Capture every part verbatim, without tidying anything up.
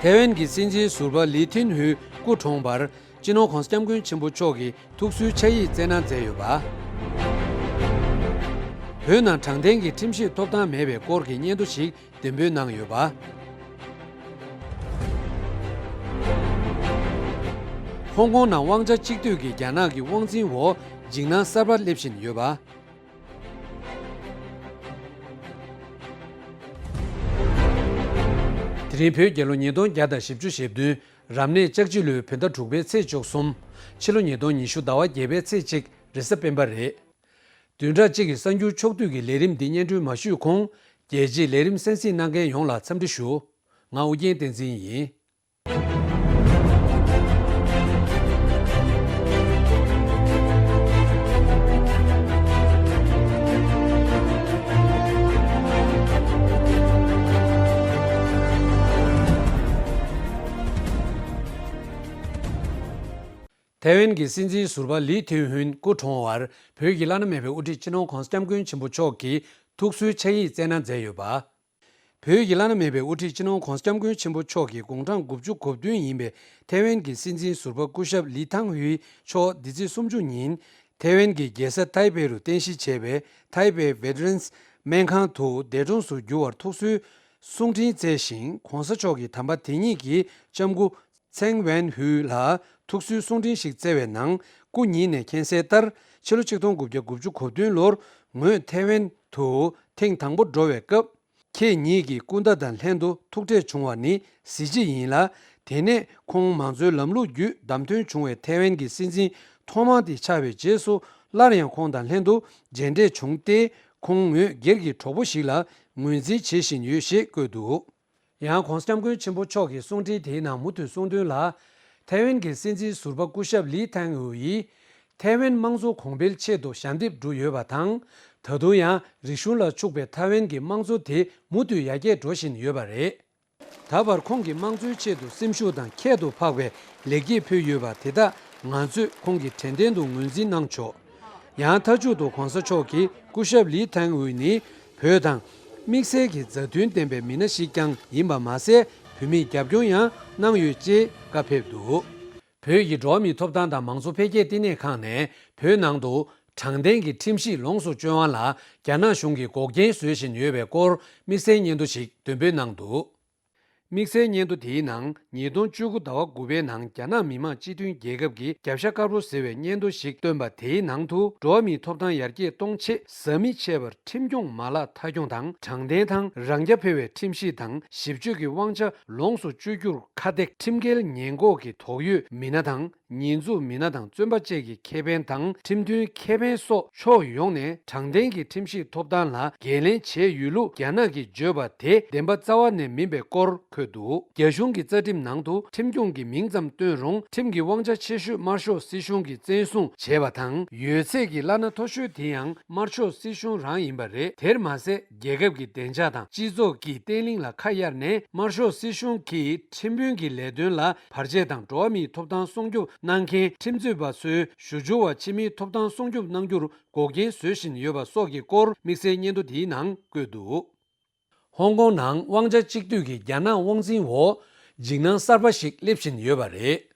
ཐའེ་ཝན་གྱི་སྲིད་འཛིན་ཟུར་པ་ལི་ཐིན་ཧུའི་སྐུ་གྲོངས་པར། སྤྱི་ནོར་༧གོང་ས་༧སྐྱབས་མགོན་ཆེན་པོ་མཆོག་གིས་ཐུགས་གསོའི་ཕྱག་ཡིག་བསྩལ་གནང་མཛད་ཡོད་པ། བོད་ནང་དྲང་བདེན་གྱི་ཁྲིམས་ཞིབ་ཐོབ་ཐང་མེད་པའི་སྐོར་གྱི་སྙན་ཐོ་ཞིག་འདོན་སྤེལ་གནང་ཡོད་པ། ཧོང་ཀོང་ནང་དབང་ཆ་གཅིག་སྡུད་ཀྱི་རྒྱ་ནག་གི་དབང་འཛིན་འོག་འཇིགས་སྣང་གསར་པ་སླེབས་བཞིན་ཡོད་པ། དེ་རིང་བོད་རྒྱལ་ལོ་ཉིས་སྟོང་བརྒྱ་དང་བཞི་བཅུ་ཞེ་བདུན། རབ་གནས་ལྕགས་བྱི་ལོའི་བོད་ཟླ་དྲུག་པའི་ཚེས་བཅུ་གསུམ། ཕྱི་ལོ་ཉིས་སྟོང་ཉི་ཤུ་ཟླ་བ་བརྒྱད་པའི་ཚེས་གཅིག་རེས་གཟའ་སྤེན་པ་རེད། བདུན་ཕྲག་གཅིག་གི་གསར་འགྱུར་ཕྱོགས་བསྡུས་ཀྱི་ལས་རིམ་འདི་སྙན་སྒྲོན་མ་ཞུས་གོང་། རྒྱལ་སྤྱིའི་ལས་རིམ་གསན་གཟིགས་གནང་མཁན་ཡོངས་ལ་འཚམས་འདྲི་ཞུ། ང་ཨུ་རྒྱན་བསྟན་འཛིན་ཡིན། ཐའེ་ཝན་གྱི་སྲིད་འཛིན་ཟུར་པ་ལི་ཐེན་ཧུན་སྐུ་གྲོངས་བར། བོད་ཀྱི་བླ་ན་མེད་པའི་དབུ་ཁྲིད་སྤྱི་ནོར་༧གོང་ས་༧སྐྱབས་མགོན་ཆེན་པོ་མཆོག་གིས་ཐུགས་གསོའི་ཕྱག་ཡིག་བསྩལ་གནང་མཛད་ཡོད་པ། བོད་ཀྱི་བླ་ན་མེད་པའི་དབུ་ཁྲིད་སྤྱི་ནོར་༧གོང་ས་༧སྐྱབས་མགོན་ཆེན་པོ་མཆོག་གི་དགུང་གྲངས་དགུ་བཅུ་གོ་བདུན་ཡིན་པའི་ཐའེ་ཝན་གྱི་སྲིད་འཛིན་ཟུར་པ་སྐུ་ཞབས་ལི་ཐང་ཧུའེ་མཆོག་འདི་ཚེས་སུམ་ཅུ་ཉིན། ཐའེ་ཝན་གྱི་རྒྱལ་ས་ཐའེ་པེ་རུ་རྟེན་གཞི་བྱས་པའི་Taipei Veterans སྨན་ཁང་དུ་འདས་གྲོངས་སུ་གྱུར་བར་ཐུགས་གསོའི་གསུང་འཕྲིན་བསྩལ་ཞིང་། ༧གོང་ས་མཆོག་གིས་དམ་པ་དེ་ཉིད་ཀྱི་ལྕམ་སྐུ་ཚེང་ཝན་ཧུའེ་ལ་ཐུགས་གསོའི་གསུང་འཕྲིན་ཞིག་བསྩལ་བའི་ནང་། སྐུ་ཉིད་ནས་མཁྱེན་གསལ་ལྟར། ཕྱི་ལོ་ཆིག་སྟོང་དགུ་བརྒྱ་དགུ་བཅུ་གོ་བདུན་ལོར་ངོས་ཐའེ་ཝན་དུ་ཐེངས་དང་པོ་འགྲོ་བའི་སྐབས། ཁྱེད་ཉིད་ཀྱི་སྐུ་ཟླ་དང་ལྷན་དུ་ཐུག་འཕྲད་བྱུང་བ་ནི་གཟི་བརྗིད་ཡིན་ལ། དེ་ནས་ཁོང་མང་གཙོའི་ལམ་ལུགས་བརྒྱུད་བདམས་ཐོན་བྱུང་བའི་ཐའེ་ཝན་གྱི་སྲིད་འཛིན་ཐོག་མ་དེ་ཆགས་པའི་རྗེས་སུ། སླར་ཡང་ཁོང་དང་ལྷན་དུ་མཇལ་འཕྲད་བྱུང་སྟེ། ཁོང་ངོས་སྒེར་གྱི་གྲོགས་པོ་ཞིག་ལ་ངོས་འཛིན་བྱེད་བཞིན་ཡོད་ཞེས་བཀོད་འདུག། ཡང་༧གོང་ས་༧སྐྱབས་མགོན་ཆེན་པོ་མཆོག་གི་གསུང་འཕྲིན་དེའི་ནང་མུ་མཐུད་གསུངས་དོན་ལ། ཐའེ་ཝན་གྱི་སྲིད་འཛིན་ཟུར་པ་སྐུ་ཞབས་ལི་ཐང་ཧུའེ་ཡིས། ཐའེ་ཝན་དམངས་གཙོ་གོང་འཕེལ་ཆེད་དུ་ཞལ་འདེབས་བསྒྲུབས་ཡོད་པ་དང་། ད་དུང་ཡང་རིག་གཞུང་ལ་ཕྱུག་པའི་ཐའེ་ཝན་གྱི་དམངས་གཙོ་དེ་མུ་མཐུད་ཡར་རྒྱས་འགྲོ་བཞིན་ཡོད་པ་རེད། ད་བར་ཁོང་གིས་དམངས་གཙོའི་ཆེད་དུ་སེམས་ཤུགས་དང་ཁྱད་དུ་འཕགས་པའི་ལེགས་སྐྱེས་ཕུལ་ཡོད་པ་དེ་དག་ང་ཚོས་ཁོང་གི་དྲན་རྟེན་དུ་ངོས་འཛིན་གནང་ཆོག། ཡང་མཐའ་མཇུག་ཏུ་༧གོང་ས་མཆོག་གིས་སྐུ་ཞབས་ལི་ཐང་ཝུའེ་ནི་བོད་དང་དམིགས་བསལ་གྱི་མཛའ་མཐུན་ལྡན་པའི་མི་སྣ་ཞིག་ཀྱང་ཡིན་པ་མ་ཟད། བོད་མིའི་རྒྱབ་སྐྱོར་ཡང་གནང་ཡོད་ཅེས་བཀའ་ཕེབས་འདུག། བོད་ཀྱི་འགྲོ་བ་མིའི་ཐོབ་ཐང་དང་མང་གཙོ་འཕེལ་རྒྱས་བསྟི་གནས་ཁང་ནས་བོད་ནང་དུ་དྲང་བདེན་གྱི་ཁྲིམས་གཞི་ལོངས་སུ་སྤྱོད་དབང་ལ་རྒྱ་ནག་གཞུང་གིས་འགོག་རྐྱེན་བཟོ་བཞིན་ཡོད་པའི་སྐོར་དམིགས་བསལ་སྙན་ཐོ་ཞིག་འདོན་སྤེལ་གནང་འདུག། དམིགས་བསལ་སྙན་ཐོ་དེའི་ནང་། ཉིས་སྟོང་བཅུ་དགུ་ཟླ་བ་དགུ་པའི་ནང་རྒྱ་ནག་མི་དམངས་སྤྱི་མཐུན་རྒྱལ་ཁབ་ཀྱི་རྒྱབ་ཤ་དཀར་པོ་ཟེར་བའི་སྙན་ཐོ་ཞིག་བཏོན་པ་དེའི་ནང་དུ། འགྲོ་བ་མིའི་ཐོབ་ཐང་ཡར་རྒྱས་གཏོང་ཆེད་ཟམ་མི་ཆད་པར་ཁྲིམས་སྐྱོང་མ་ལག་མཐའ་འཁྱོངས་དང་། དྲང་བདེན་དང་རང་རྐྱ་འཕེར་བའི་ཁྲིམས་གཞི་དང་ཞིབ་དཔྱོད་ཀྱི་དབང་ཆ་ལོངས་སུ་སྤྱོད་རྒྱུར་ཁ་གཏད། ཁྲིམས་འགལ་ཉེས་འགོག་གི་དོགས་ཡོད་མི་སྣ་དང་། ཉེས་འཛུགས་མི་སྣ་དང་བཙོན་པ་བཅས་ཀྱི་ཁེ་ཕན་དང་། ཁྲིམས་མཐུན་ཁེ་ཕན་སོགས་ཕྱོགས་ཡོངས་ནས་དྲང་བདེན་གྱི་ཁྲིམས་ཞིབ་ཐོབ་ཐང་ལ་འགན་ལེན་བྱས་ཡོད་ལུགས་རྒྱ་ནག་གིས་བརྗོད་པ་དེ་བདེན་པ་རྩ་བ་ནས་མིན་པའི་སྐོར་འཁོད་འདུག། རྒྱ་གཞུང་གི་རྩ་ཁྲིམས་ནང་དུ་ཁྲིམས་སྐྱོང་གི་མིང་ཙམ་བཏོན་རུང་། ཁྲིམས་ཀྱི་དབང་ཆ་ཆེ་ཤོས་དམར་ཤོག་སྲིད་གཞུང་གིས་བཙན་བཟུང་བྱས་པ་དང་། ཡོད་ཚད་ཀྱི་བླ་ན་མཐོ་ཤོས་དེ་ཡང་དམར་ཤོག་སྲིད་གཞུང་རང་ཡིན་པ་རེད། དེར་མ་ཟད། རྒྱལ་ཁབ་ཀྱི་བདེ་འཇགས་དང་སྤྱི་ཚོགས་ཀྱི་བརྟན་ལྷིང་ལ་ཁ་གཡར་ནས། དམར་ཤོག་སྲིད་གཞུང་གིས་ཁྲིམས་དཔོན་གྱི་ལས་དོན་ལ་བར་ཆད་དང་། འགྲོ་བ་མིའི་ཐོབ་ཐང་སྲུང་སྐྱོབ་གནང་མཁན་ཁྲིམས་རྩོད་པ་ཚོའི་ཞུ་སྦྱོར་བ་ཕྱི་མིའི་ཐོབ་ཐང་སྲུང་སྐྱོབ་གནང་རྒྱུར་འགོག་རྐྱེན་བཟོ་བཞིན་ཡོད་པ་སོགས་ཀྱི་སྐོར་དམིགས་བསལ་སྙན་ཐོ་དེའི་ནང་བཀོད་འདུག། ཧོང་ཀོང་ནང་དབང་ཆ་གཅིག་སྡུད་ཀྱི་རྒྱ་ནག་དབང་འཛིན་འོག་འཇིགས་སྣང་གསར་པ་ཞིག་སླེབས་བཞིན་ཡོད་པ་རེད།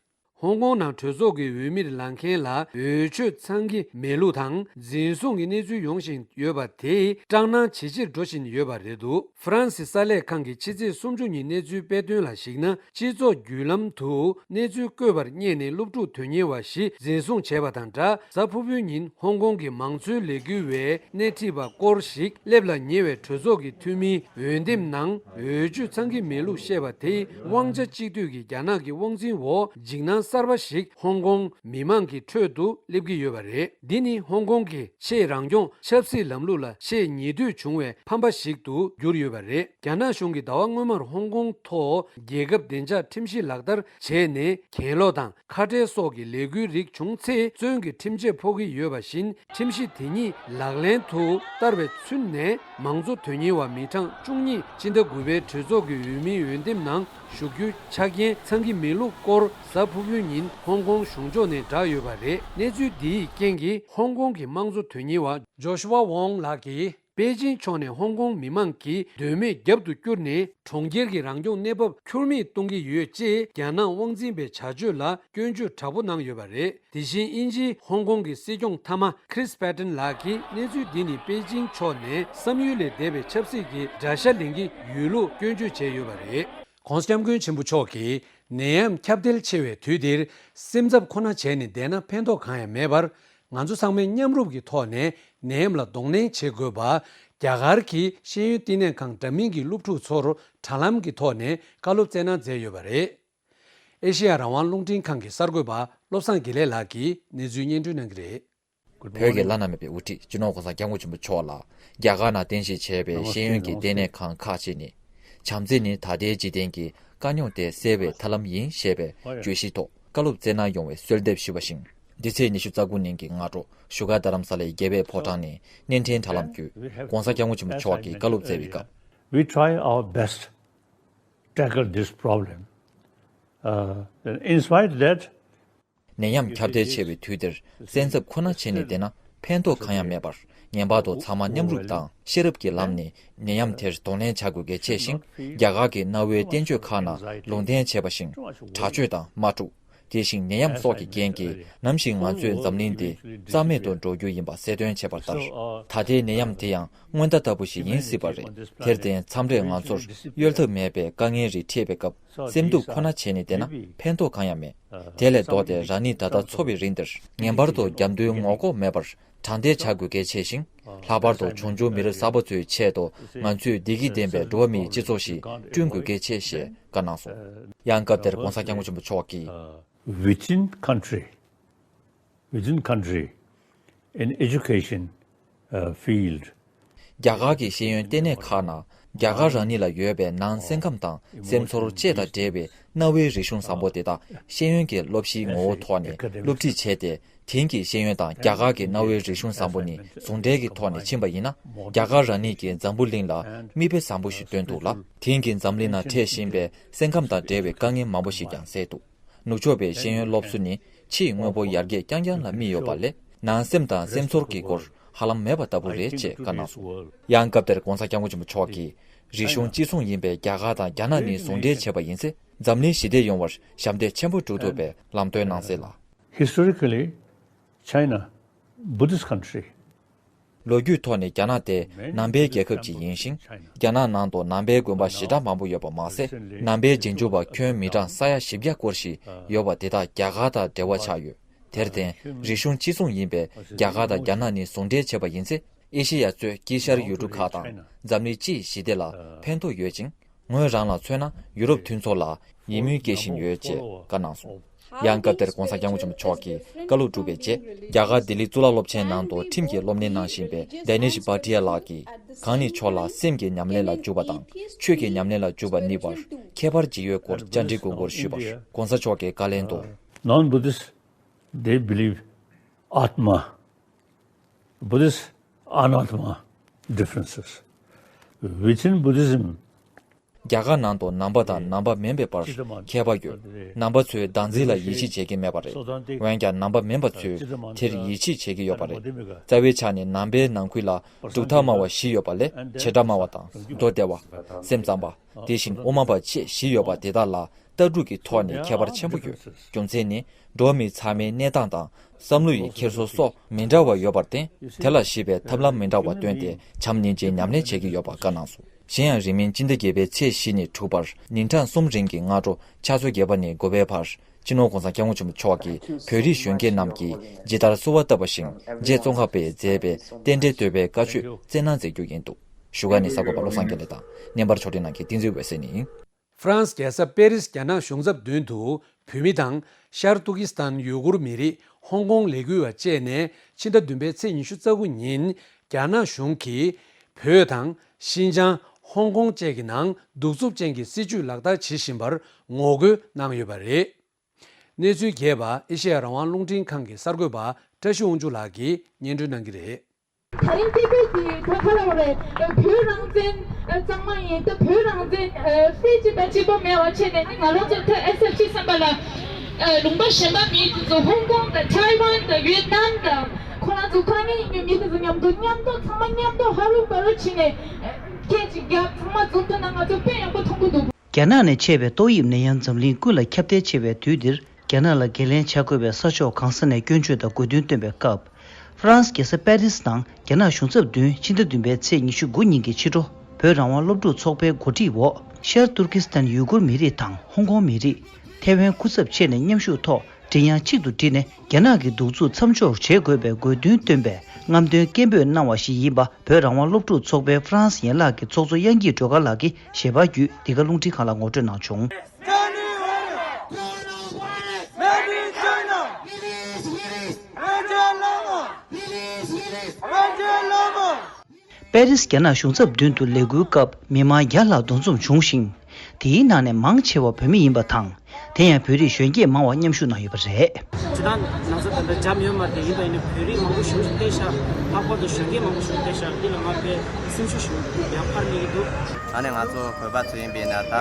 ཧོང་ཀོང་ནང་གྲོས་ཚོགས་ཀྱི་འོས་མིར་ལངས་མཁན་ལ་འོས་ཆོས་ཚང་གི་མེད་ལུགས་དང་། འཛིན་བཟུང་གི་གནས་ཚུལ་ཡོང་བཞིན་ཡོད་པ་དེས་སྐྲག་སྣང་ཇེ་ཆེར་འགྲོ་བཞིན་ཡོད་པ་རེད་འདུག། ཧྥ་རན་སི་གསར་ལས་ཁང་གིས་ཕྱི་ཚེས་སུམ་ཅུ་ཉིན་གནས་ཚུལ་སྤེལ་དོན་ལ་གཞིགས་ན། སྤྱི་ཚོགས་བརྒྱུད་ལམ་དུ་གནས་ཚུལ་བཀོད་པར་བསྙད་ནས་སློབ་ཕྲུག་དོན་གཉེར་བ་ཞིག་འཛིན་བཟུང་བྱས་པ་དང་སྦྲགས། གཟའ་ཕུར་བུའི་ཉིན་ཧོང་ཀོང་གི་མང་གཙོའི་ལས་འགུལ་བའི་སྣེ་ཁྲིད་པ་སྐོར་ཞིག་སླེབས་ལ་ཉེ་བའི་གྲོས་ཚོགས་ཀྱི་འཐུས་མིའི་འོས་འདེམས་ནང་འོས་ཆོས་ཚང་གི་མེད་ལུགས་བཤད་པ་དེས། དབང་ཆ་གཅིག་སྡུད་ཀྱི་རྒྱ་ནག་གི་དབང་འཛིན་འོག་འཇིགས་སྣང་གསར་པ་ཞིག་ཧོང་ཀོང་མི་མང་གི་ཁྲོད་དུ་སླེབས་ཀྱི་ཡོད་པ་རེད། འདི་ནི་ཧོང་ཀོང་གི་ཆེས་རང་སྐྱོང་ཆབ་སྲིད་ལམ་ལུགས་ལ་ཆེས་ཉེ་དུས་བྱུང་བའི་ཕམ་པ་ཞིག་ཏུ་གྱུར་ཡོད་པ་རེད། རྒྱ་ནག་གཞུང་གིས་ཟླ་བ་སྔོན་མར་ཧོང་ཀོང་ཐོག་རྒྱལ་ཁབ་བདེ་འཇགས་ཁྲིམས་གཞི་ལག་བསྟར་བྱས་ནས། གྱེན་ལོག་དང་ཁ་བྲལ་སོགས་ཀྱི་ལས་འགུལ་རིགས་བྱུང་ཚེ། བཙོན་གྱི་ཁྲིམས་ཆད་ཕོག་གི་ཡོད་པ་བཞིན། ཁྲིམས་གཞི་དེ་ཉིད་ལག་ལེན་དུ་བསྟར་བའི་ཚུན་ནས། མང་གཙོ་དོན་གཉེར་བ་མི་གྲངས་བཅུ་གཉིས་སྤྱི་ཟླ་དགུ་པའི་གྲོས་ཚོགས་ཀྱི་འོས་མིའི་འོས་འདེམས་ནང་ཞུགས་རྒྱུའི་ཆ་རྐྱེན་ཚང་གི་མེད་ལུགས་སྐོར་གཟའ་ཕུར་བུའི་ཉིན་ཧོང་ཀོང་གཞུང་ཕྱོགས་ནས་བསྒྲགས་ཡོད་པ་རེད། གནས་ཚུལ་འདིའི་རྐྱེན་གྱིས་ཧོང་ཀོང་གི་དམངས་གཙོ་དོན་གཉེར་བ་ཇོ་ཤུ་ཝ་ཝོང་ལགས་ཀྱིས། པེ་ཅིང་ཕྱོགས་ནས་ཧོང་ཀོང་མི་མང་གི་དོན་མེད་རྒྱབ་ཏུ་བསྐྱུར་ནས་གྲོང་ཁྱེར་གྱི་རང་སྐྱོང་གནས་བབ་འཁྱུར་མིད་གཏོང་གི་ཡོད་ཅེས་རྒྱ་ནག་དབང་འཛིན་པའི་བྱ་སྤྱོད་ལ་སྐྱོན་བརྗོད་དྲག་པོ་གནང་ཡོད་པ་རེད། དེ་བཞིན་དབྱིན་ཇིའི་ཧོང་ཀོང་གི་སྲིད་སྐྱོང་མཐའ་མ་Chris Patten ལགས་ཀྱིས་གནས་ཚུལ་འདི་ནི་པེ་ཅིང་ཕྱོགས་ནས་བསམ་ཡུལ་ལས་འདས་པའི་ཆབ་སྲིད་ཀྱི་དགྲ་ཤ་ལེན་གྱི་ཡོད་ལུགས་སྐྱོན་བརྗོད་བྱས་ཡོད་པ་རེད། ༸གོང་ས་༸སྐྱབས་མགོན་ཆེན་པོ་མཆོག་གིས་ནད་ཡམས་ཁྱབ་གདལ་ཆེ་བའི་དུས་འདིར་སེམས་འཚབ་ཁོ་ན་བྱས་ནས་བསྡད་ན་ཕན་ཐོགས་གང་ཡང་མེད་པར། ང་ཚོ་ཚང་མས་མཉམ་རུབ་ཀྱི་ཐོག་ནས་ནད་ཡམས་ལ་གདོང་ལེན་བྱེད་དགོས་པ། རྒྱ་གར་གྱི་ཤེས་ཡོན་བསྟི་གནས་ཁང་འདྲ་མིན་གྱི་སློབ་ཕྲུག་ཚོར་དྲ་ལམ་གྱི་ཐོག་ནས་བཀའ་སློབ་སྩལ་གནང་མཛད་ཡོད་པ་རེད། ཨེ་ཤེ་ཡ་རང་དབང་རླུང་འཕྲིན་ཁང་གི་གསར་འགོད་པ་བློ་བཟང་དགེ་ལེགས་ལགས་ཀྱིས་གནས་ཚུལ་སྙན་སྒྲོན་གནང་གི་རེད། བོད་ཀྱི་བླ་ན་མེད་པའི་དབུ་ཁྲིད་སྤྱི་ནོར་༸གོང་ས་༸སྐྱབས་མགོན་ཆེན་པོ་མཆོག་ལ་རྒྱ་གར་ནང་རྟེན་གཞི་བྱས་པའི་ཤེས་ཡོན་གྱི་ལྟེ་གནས་ཁང་ཁག་ཅིག་ནས། བྱམས་བརྩེ་ནི་ད་ལྟའི་འཇིག་རྟེན་གྱི་དཀའ་རྙོག་དེ་སེལ་བའི་ཐབས་ལམ་ཡིན་ཞེས་པའི་བརྗོད་གཞིའི་ཐོག་བཀའ་སློབ་སྩལ་གནང་ཡོང་བའི་གསོལ་འདེབས་ཞུས་པ་བཞིན། འདི་ཚེས་ཉི་ཤུ་རྩ་དགུ་ཉིན་གྱི་སྔ་དྲོ་བཞུགས་སྒར་རྡ་རམ་ས་ལའི་རྒྱལ་བའི་ཕོ་བྲང་ནས་བརྙན་འཕྲིན་དྲ་ལམ་བརྒྱུད་༸གོང་ས་༸སྐྱབས་མགོན་ཆེན་པོ་མཆོག་གིས་བཀའ་སློབ་སྩལ་བའི་སྐབས། We try our best to tackle this problem. Uh, in spite that, ནད་ཡམས་ཁྱབ་གདལ་ཆེ་བའི་དུས་འདིར་སེམས་འཚབ་ཁོ་ན་བྱས་ནས་བསྡད་ན་ཕན་ཐོགས་གང་ཡང་མེད་པར། ངེས་པར་དུ་ཚང་མ་མཉམ་རུབ་དང་ཤེས་རབ་ཀྱི་ལམ་ནས་ནད་ཡམས་དེར་གདོང་ལེན་བྱ་དགོས་གལ་ཆེ་ཞིང་། རྒྱ་གར་གྱི་གནའ་བོའི་བསྟན་བཅོས་ཁག་ནང་ལུང་བསྟན་བྱས་པ་བཞིན་དྲག་སྤྱོད་དང་དམག་འཁྲུག་དེ་བཞིན་ནད་ཡམས་སོགས་ཀྱི་རྐྱེན་གྱིས་ནམ་ཞིག་ང་ཚོའི་འཛམ་གླིང་འདི་རྩ་མེད་དུ་འགྲོ་རྒྱུ་ཡིན་པ་གསལ་སྟོན་བྱས་པ་ལྟར། ད་ལྟའི་ནད་ཡམས་དེ་ཡང་སྔོན་བརྡ་ལྟ་བུ་ཞིག་ཡིན་སྲིད་པ་རེད། དེར་བརྟེན་མཚམས་རེ་ང་ཚོར་གཡོལ་ཐབས་མེད་པའི་དཀའ་ངལ་རིགས་འཕྲད་པའི་སྐབས། སེམས་སྡུག་ཁོ་ན་བྱས་ནས་བསྡད་ན་ཕན་ཐོགས་གང་ཡང་མེད། དེ་ལས་ལྡོག་སྟེ་རང་ཉིད་ད་ལྟ་འཚོ་བའི་རིང་འདིར་ངེས་པར་དུ་རྒྱབ་མདུན་ངོ་ལྐོག་མེད་པར་དྲང་བདེན་བྱ་དགོས་གལ་ཆེ་ཞིང་། ལྷག་པར་དུ་འབྱུང་འགྱུར་མི་རབས་གསར་པ་ཚོའི་ཆེད་དུ་ང་ཚོས་བདེ་སྐྱིད་ལྡན་པའི་འགྲོ་བ་མིའི་སྤྱི་ཚོགས་ཤིག་བསྐྲུན་དགོས་གལ་ཆེ་ཞེས་བཀའ་གནང་སོང་། ཡང་སྐབས་དེར་༸གོང་ས་༸སྐྱབས་མགོན་ཆེན་པོ་མཆོག་གིས། Within country, within country, in education, uh, field. རྒྱ་གར་གྱི་ཤེས་ཡོན་ལྟེ་གནས་ཁག་ནང་རྒྱ་གར་རང་ཉིད་ལ་ཡོད་པའི་ནང་སེམས་ཁམས་དང་སེམས་ཚོར་བཅས་དང་འབྲེལ་བའི་གནའ་བོའི་རིག་གཞུང་བཟང་པོ་དེ་དག་ཤེས་ཡོན་གྱི་སློབ་གཞིའི་ངོ་བོ་ཐོག་ནས་སློབ་ཁྲིད་བྱས་ཏེ། དེང་གི་ཤེས་ཡོན་དང་རྒྱ་གར་གྱི་གནའ་བོའི་རིག་གཞུང་བཟང་པོ་གཉིས་ཟུང་འབྲེལ་གྱི་ཐོག་ནས་ཕྱིན་པ་ཡིན་ན། རྒྱ་གར་རང་ཉིད་ཀྱིས་འཛམ་བུ་གླིང་ལ་མིག་དཔེ་བཟང་པོ་ཞིག་སྟོན་ཐུབ་ལ། དེང་གི་འཛམ་གླིང་ནང་འཕྲད་བཞིན་པའི་སེམས་ཁམས་དང་འབྲེལ་བའི་དཀའ་ངལ་མང་པོ་ཞིག་ཀྱང་སེལ་ཐུབ། ནུབ་ཕྱོགས་པའི་ཤེས་ཡོན་སློབ་གསོ་ནི་ཕྱིའི་དངོས་པོ་ཡར་རྒྱས་རྐྱང་རྐྱང་ལ་དམིགས་ཡོད་པ་ལས། ནང་སེམས་དང་སེམས་ཚོར་གྱི་སྐོར་ཧ་ལམ་མེད་པ་ལྟ་བུ་རེད་ཅེས་བཀའ་གནང་སོང་། ཡང་སྐབས་དེར་༸གོང་ས་༸སྐྱབས་མགོན་ཆེན་པོ་མཆོག་གིས། རིག་གཞུང་གཅིག་མཚུངས་ཡིན་པའི་རྒྱ་གར་དང་རྒྱ་ནག་གཉིས་ཟུང་འབྲེལ་བྱས་པ་ཡིན་ཚེ། འཛམ་གླིང་ཞི་བདེ་ཡོང་བར་ཞབས་འདེགས་ཆེན་པོ་སྒྲུབ་ཐུབ་པའི་ལམ་སྟོན་གནང་གསལ་ལ། Historically, China, Buddhist country. ལོ་རྒྱུས་ཐོག་ནས་རྒྱ་ནག་དེ་ནང་པའི་རྒྱལ་ཁབ་ཅིག་ཡིན་ཞིང་། རྒྱ་ནག་ནང་དུ་ནང་པའི་དགོན་པ་ཞེ་དྲག་མང་པོ་ཡོད་པ་མ་ཟད། ནང་པའི་རྗེས་འཇུག་པ་ཁྱོན་མི་གྲངས་ས་ཡ་བཞི་བརྒྱ་སྐོར་ཞིག་ཡོད་པ་དེ་དག་རྒྱ་གར་དང་འབྲེལ་བ་ཆགས་ཡོད། དེར་བརྟེན། རིག་གཞུང་གཅིག་མཚུངས་ཡིན་པའི་རྒྱ་གར་དང་རྒྱ་ནག་གཉིས་ཟུང་འབྲེལ་བྱས་པ་ཡིན་ཚེ། ཨེ་ཤེ་ཡ་གཙོས་དཀྱིལ་ཤར་ཡུལ་གྲུ་ཁག་དང་འཛམ་གླིང་སྤྱིའི་ཞི་བདེ་ལ་ཕན་ཐོགས་ཡོད་ཅིང་། ངོས་རང་ལ་མཚོན་ན་ཡུ་རོབ་མཐུན་ཚོགས་ལ་ཡིད་སྨོན་སྐྱེ་བཞིན་ཡོད་ཅེས་བཀའ་གནང་སོང་། ཡང་སྐབས་དེར་༸གོང་ས་༸སྐྱབས་མགོན་ཆེན་པོ་མཆོག་གིས་བཀའ་སློབ་གྲུབ་པའི་རྗེས། རྒྱ་གར་ལྡི་ལི་གཙུག་ལག་སློབ་ཆེན་ནང་དུ་ཁྲིམས་ཀྱི་སློབ་གཉེར་གནང་བཞིན་པའི་དེ་ནི་ཤི་བྷ་ཏི་ཡ་ལགས་ཀྱིས། གང་ཉིད་མཆོག་ལ་སེམས་ཀྱི་ཉམས་ལེན་ལ་འཇུག་པ་དང་ཆོས་ཀྱི་ཉམས་ལེན་ལ་འཇུག་པ་གཉིས་བར་ཁྱད་པར་ཇི་ཡོད་སྐོར་བཅར་འདྲི་དགོངས་སྐོར་ཞུས་པར། ༸གོང་ས་མཆོག་གིས་བཀའ་ལན་དུ། Non-Buddhist, they believe Atma, Buddhist Anatma differences. Within Buddhism, རྒྱ་གར་ནང་དུ་ནང་པ་དང་ནང་པ་མིན་པའི་བར་ཁྱད་པར་ཡོད། ནང་པ་ཚོས་བདག་འཛིན་ལ་ཡིད་ཆེས་བྱེད་ཀྱི་མེད་པ་རེད། འོན་ཀྱང་ནང་པ་མིན་པ་ཚོས་དེར་ཡིད་ཆེས་བྱེད་ཀྱི་ཡོད་པ་རེད། རྩ་བའི་ཆ་ནས་ནང་པའི་ནང་ཁུལ་ལ་གྲུབ་མཐའ་སྨྲ་བ་བཞི་ཡོད་པ་ལས་བྱེ་བྲག་སྨྲ་བ་དང་མདོ་སྡེ་བ། སེམས་ཙམ་པ། དེ་བཞིན་དབུ་མ་པ་བཅས་བཞི་ཡོད་པ་དེ་དག་ལ་ལྟ་གྲུབ་ཀྱི་ཐོག་ནས་ཁྱད་པར་ཆེན་པོ་ཡོད། རྒྱུ་མཚན་ནི། འགྲོ་བ་མི་ཚང་མའི་གནས་སྟངས་དང་བསམ་བློ་ཡི་འཁྱེར་སོ་སོགས་མི་འདྲ་བ་ཡོད་པར་བརྟེན། དེ་ལ་གཞིགས་པའི་ཐབས་ལམ་མི་འདྲ་བ་བཏོན་ཏེ་བྱམས་སྙིང་རྗེའི་ཉམས་ལེན་བྱེད་ཀྱི་ཡོད་པ་བཀའ་གནང་སོང་། གཞན་ཡང་རིང་མིན་སྤྱི་ཟླ་བརྒྱད་པའི་ཚེས་བཞི་ནས་དྲུག་བར་ཉིན་གྲངས་གསུམ་རིང་གི་སྔ་དྲོ་ཕྱག་ཚོད་བརྒྱད་པ་ནས་དགུ་པའི་བར་སྤྱི་ནོར་༸གོང་ས་༸སྐྱབས་མགོན་ཆེན་པོ་མཆོག་གིས་བོད་རིགས་གཞོན་སྐྱེས་རྣམས་ཀྱིས་ཇི་ལྟར་གསོལ་བ་བཏབ་པ་བཞིན་རྗེ་ཙོང་ཁ་པས་མཛད་པའི་རྟེན་འབྲེལ་བསྟོད་པའི་བཀའ་ཆོས་སྩལ་གནང་མཛད་རྒྱུ་ཡིན་འདུག། བཞུགས་སྒར་ནས་གསར་འགོད་པ་བློ་བཟང་དགེ་ལེགས་དང་། བརྙན་པར་ཕྱོགས་སྒྲིག་གནང་མཁན་བསྟན་འཛིན་འོད་ཟེར་ནས་ཡིན། ཧྥ་རན་སི་རྒྱལ་ས་པེ་རིས་རྒྱ་ནག་གཞུང་ཚབ་མདུན་དུ་བོད་མི་དང་ཤར་ཏུར་ཀི་སི་ཐན་ཡུ་གུར་མི་རིགས་ཧོང་ཀོང་ལས་འགུལ་བ་བཅས་ནས་ཕྱི་ཟླ་བདུན་པའི་ཚེས་ཉི་ཤུ་རྩ་དགུ་ཉིན་རྒྱ་ནག་གཞུང་གིས་བོད་དང་ཤིན་ཅང་། ཧོང་ཀོང་བཅས་ཀྱི་ནང་གདུག་རྩུབ་ཅན་གྱི་སྲིད་བྱུས་ལག་བསྟར་བྱེད་བཞིན་པར་ངོ་རྒོལ་གནང་ཡོད་པ་རེད། གནས་ཚུལ་རྒྱས་པ་ཨེ་ཤེ་ཡ་རང་དབང་རླུང་འཕྲིན་ཁང་གི་གསར་འགོད་པ་བཀྲ་ཤིས་དབང་ཕྱུག་ལགས་ཀྱིས་སྙན་སྒྲོན་གནང་གི་རེད། ད་རིང་སྐད་འབོད་ཀྱི་ད་ག་རེ་རེད། བོད་རང་བཙན་གཙང་མ་ཡིན། ད་བོད་རང་བཙན་སྲིད་སྤྱི་དང་སྤྱི་པ་མེད་པ་བྱས་ནས་ནི་ང་རང་ཚོ་ད་ཨེ་སི་ཨེཕ་ཅི་བསམ་པ་ལ་ལུང་པ་གཞན་པ་མི་དེ་ཚོ་ཧོང་ཀོང་དང་ཐའེ་ཝན་དང་ཝེད་ནམ་དང་ ཁོ་རང་ཚོ་དཀའ་ངལ་ཡོད་མི་དེ་ཚོ་མཉམ་དུ་མཉམ་དུ་ཚང་མ་མཉམ་དུ་ཧ་རུ་བ་རུ་བྱས་ནས་སྐད་ཅིག་རྒྱབ་ཚང་མ་འཛོམས་ཐུབ་ན་ང་ཚོ་དཔེ་ཡག་པོ་མཐོང་གི་འདུག་རྒྱ་ནག་ནས་མཆེད་པའི་ཏོག་དབྱིབས་ནད་ཡམས་འཛམ་གླིང་ཀུན་ལ་ཁྱབ་གདལ་ཆེ་བའི་དུས་འདིར། རྒྱ་ནག་ལ་འགན་ལེན་བྱ་དགོས་པའི་ས་ཕྱོགས་གང་ས་ནས་སྐྱོན་བརྗོད་དང་དགོས་འདུན་བཏོན་པའི་སྐབས། ཧྥ་རན་སི་རྒྱལ་ས་པེ་རིས་ནང་རྒྱ་ནག་གཞུང་ཚབ་མདུན་ཕྱི་ཟླ་བདུན་པའི་ཚེས་ཉི་ཤུ་དགུ་ཉིན་གྱི་ཕྱི་དྲོ་བོད་རང་དབང་སློབ་ཕྲུག་ཚོགས་པའི་འགོ་ཁྲིད་འོག་ཤར་ཏུར་ཀི་སི་ཐན་ཡུ་གུར་མི་རིགས་དང་ཧོང་ཀོང་མི་རིགས། ཐའེ་ཝན་སྐུ་ཚབ་བཅས་ནས་མཉམ་ཞུགས་ཐོག་མགྲིན་དབྱངས་གཅིག་ཏུ་བསྒྲིལ་ནས་རྒྱ་ནག་གི་གདུག་རྩུབ་མཚམས་འཇོག་བྱེད་དགོས་པའི་དགོས་འདུན་བཏོན་པའི་རྔམ་སྟོན་སྐད་འབོད་གནང་བ་ཞིག་ཡིན་པ། བོད་རང་དབང་སློབ་ཕྲུག་ཚོགས་པའི་ཧྥ་རན་སི་ཡན་ལག་གི་ཚོགས་གཙོ་དབྱངས་སྐྱིད་སྒྲོལ་དཀར་ལགས་ཀྱིས་ཞལ་པར་བརྒྱུད་འདི་ག་རླུང་འཕྲིན་ཁང་ལ་ངོ་སྤྲོད་གནང་བྱུང་། Made in China. Release, release. Release, release. པེ་རིས་རྒྱ་ནག་གཞུང་ཚབ་མདུན་དུ་ལས་འགུལ་སྐབས་མི་མང་བརྒྱ་ལྷག་འདུ་འཛོམས་བྱུང་ཞིང་། དེའི་ནང་ནས་མང་ཆེ་བ་བོད་མི་ཡིན་པ་དང་། དེ་ཡང་བོད་རིགས་གཞོན་སྐྱེས་མང་བ་མཉམ་ཞུགས་གནང་ཡོད་པ་རེད། ཇི་ལྟར་ང་ཚོ་ད་ལྟ་འཇམ་ཡོད་མ་རེད། ཡིན་པ་ཡིན་ན་བོད་རིགས་མང་པོ་ཞིག་ཕེབས་ཤག་ལྷག་པར་དུ་གཞོན་སྐྱེས་མང་པོ་ཞིག་ཕེབས་ཤག་འདི་ལ་ང་དཔེ་སེམས་ཤུགས་ཞིག་ཡང་འཕར་སླེབས་ཀྱི་འདུག་ཨ་ནི་ང་ཚོ་བོད་པ་ཚོ་ཡིན་པས་ན་ད་ད་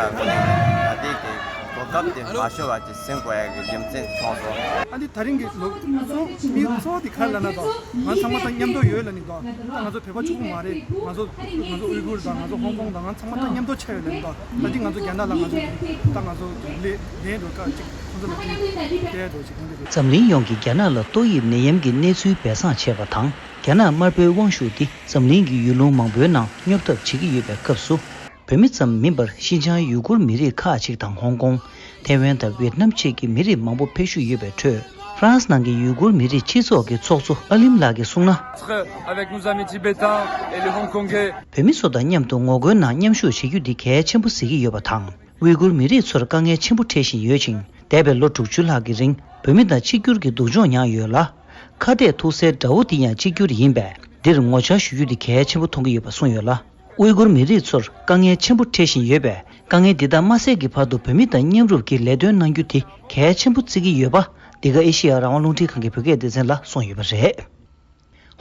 ལྟའི་གི་གོ་སྐབས་དེ་མ་ཤོར་བ་ཅིག་ཟིན་དགོས་ཡ་གི་རྒྱུ་མཚན་བྱུང་སོང་། ཨ་ནི་ད་རིང་གི་ལོ་གཙོ་མི་གཙོ་བོ་དེ་ག་རེ་ལབ་ན་ད་ང་ཚང་མ་ད་མཉམ་དུ་ཡོད་ལབ་ནི་ད། ང་ཚོ་བོད་པ་གཅིག་པུ་མ་རེད། ང་ཚོ་ང་ཚོ་ཨུའི་གུར་དང་ང་ཚོ་ཧོང་ཀོང་དང་ང་ཚང་མ་ད་མཉམ་དུ་ཆགས་ཡོད་ལབ་ནི་ད། ད་འདི་ང་ཚོ་རྒྱ་ནག་ལ་ང་ཚོ་ད་ང་ཚོ་ལས་ལས་འགྲོ་ཁག་ཅིག་ཁོང་ཚོ་ལ་ཅིག་བལྟས་འགྲོ་ཅིག་ཁོང་ཚོ་འཛམ་གླིང་ཡོངས་ཀྱིས་རྒྱ་ནག་ལ་ཏོག་དབྱིབས་ནད་ཡམས་ཀྱི་གནས་ཚུལ་སྦས་གསང་བྱས་པ་དང་། རྒྱ་ནག་དམར་པོའི་དབང་ཤུགས་འདི་འཛམ་གླིང་གི་ཡུལ་ལུང་མང་པོའི་ནང་སྙོབ་ཐབས་བྱེད་ཀྱི་ཡོད་པའི་སྐབས་སུ། བོད་མི་ཙམ་མིན་པར་ཤིན་ཅང་ཡུ་གུར་མི་རིགས་ཁག་ཅིག་དང་ཧོང་ཀོང་། ཐའེ་ཝན་དང་ཝེད་ནམ་བཅས་ཀྱི་མི་རིགས་མང་པོ་ཕེབས་བཞུགས་ཡོད་པའི་ཁྲོད། ཧྥ་རན་སི་ནང་གི་ཡུ་གུར་མི་རིགས་སྤྱི་ཚོགས་ཀྱི་ཚོགས་གཙོ་ཨ་ལིམ་ལགས་ཀྱིས་གསུངས་ན། Avec nos amis tibétains et les Hongkongais. བོད་མི་ཚོ་དང་མཉམ་དུ་ངོ་རྒོལ་ནང་མཉམ་ཞུགས་བྱེད་རྒྱུ་འདི་གལ་ཆེན་པོ་གཟིགས་ཀྱི་ཡོད་པ་དང་། ཝི་གུར་མི་རིགས་ཚོར་དཀའ་ངལ་ཆེན་པོ་འཕྲད་བཞིན་ཡོད་ཅིང་། འདས་པའི་ལོ་དྲུག་ཅུ་ལྷག་གི་རིང་བོད་མི་དང་གཅིག་གྱུར་གྱི་སྡུག་སྦྱོང་མྱངས་ཡོད་ལ། ཁ་གཏད་ཐུག་སའི་དགྲ་བོ་དེ་ཡང་གཅིག་གྱུར་ཡིན་པས། འདིར་ངོ་བཅར་ཞུ་རྒྱུ་དེ་གལ་ཆེན་པོ་མཐོང་གི་ཡོད་པ་གསུངས་ཡོད་ལ། ཝི་གུར་མི་རིགས་ཚོར་དཀའ་ངལ་ཆེན་པོ་འཕྲད་བཞིན་ཡོད་པས། དཀའ་ངལ་འདི་དག་མ་སེལ་གྱི་བར་དུ་བོད་མི་དང་མཉམ་རུབ་ཀྱིས་ལས་དོན་གནང་རྒྱུ་དེ་གལ་ཆེན་པོ་བརྩི་གི་ཡོད་པ། འདི་ག་ཨེ་ཤེ་ཡ་རང་དབང་རླུང་འཕྲིན་ཁང་གི་བོད་སྐད་སྡེ་ཚན་ལ་གསུངས་ཡོད་པ་རེད།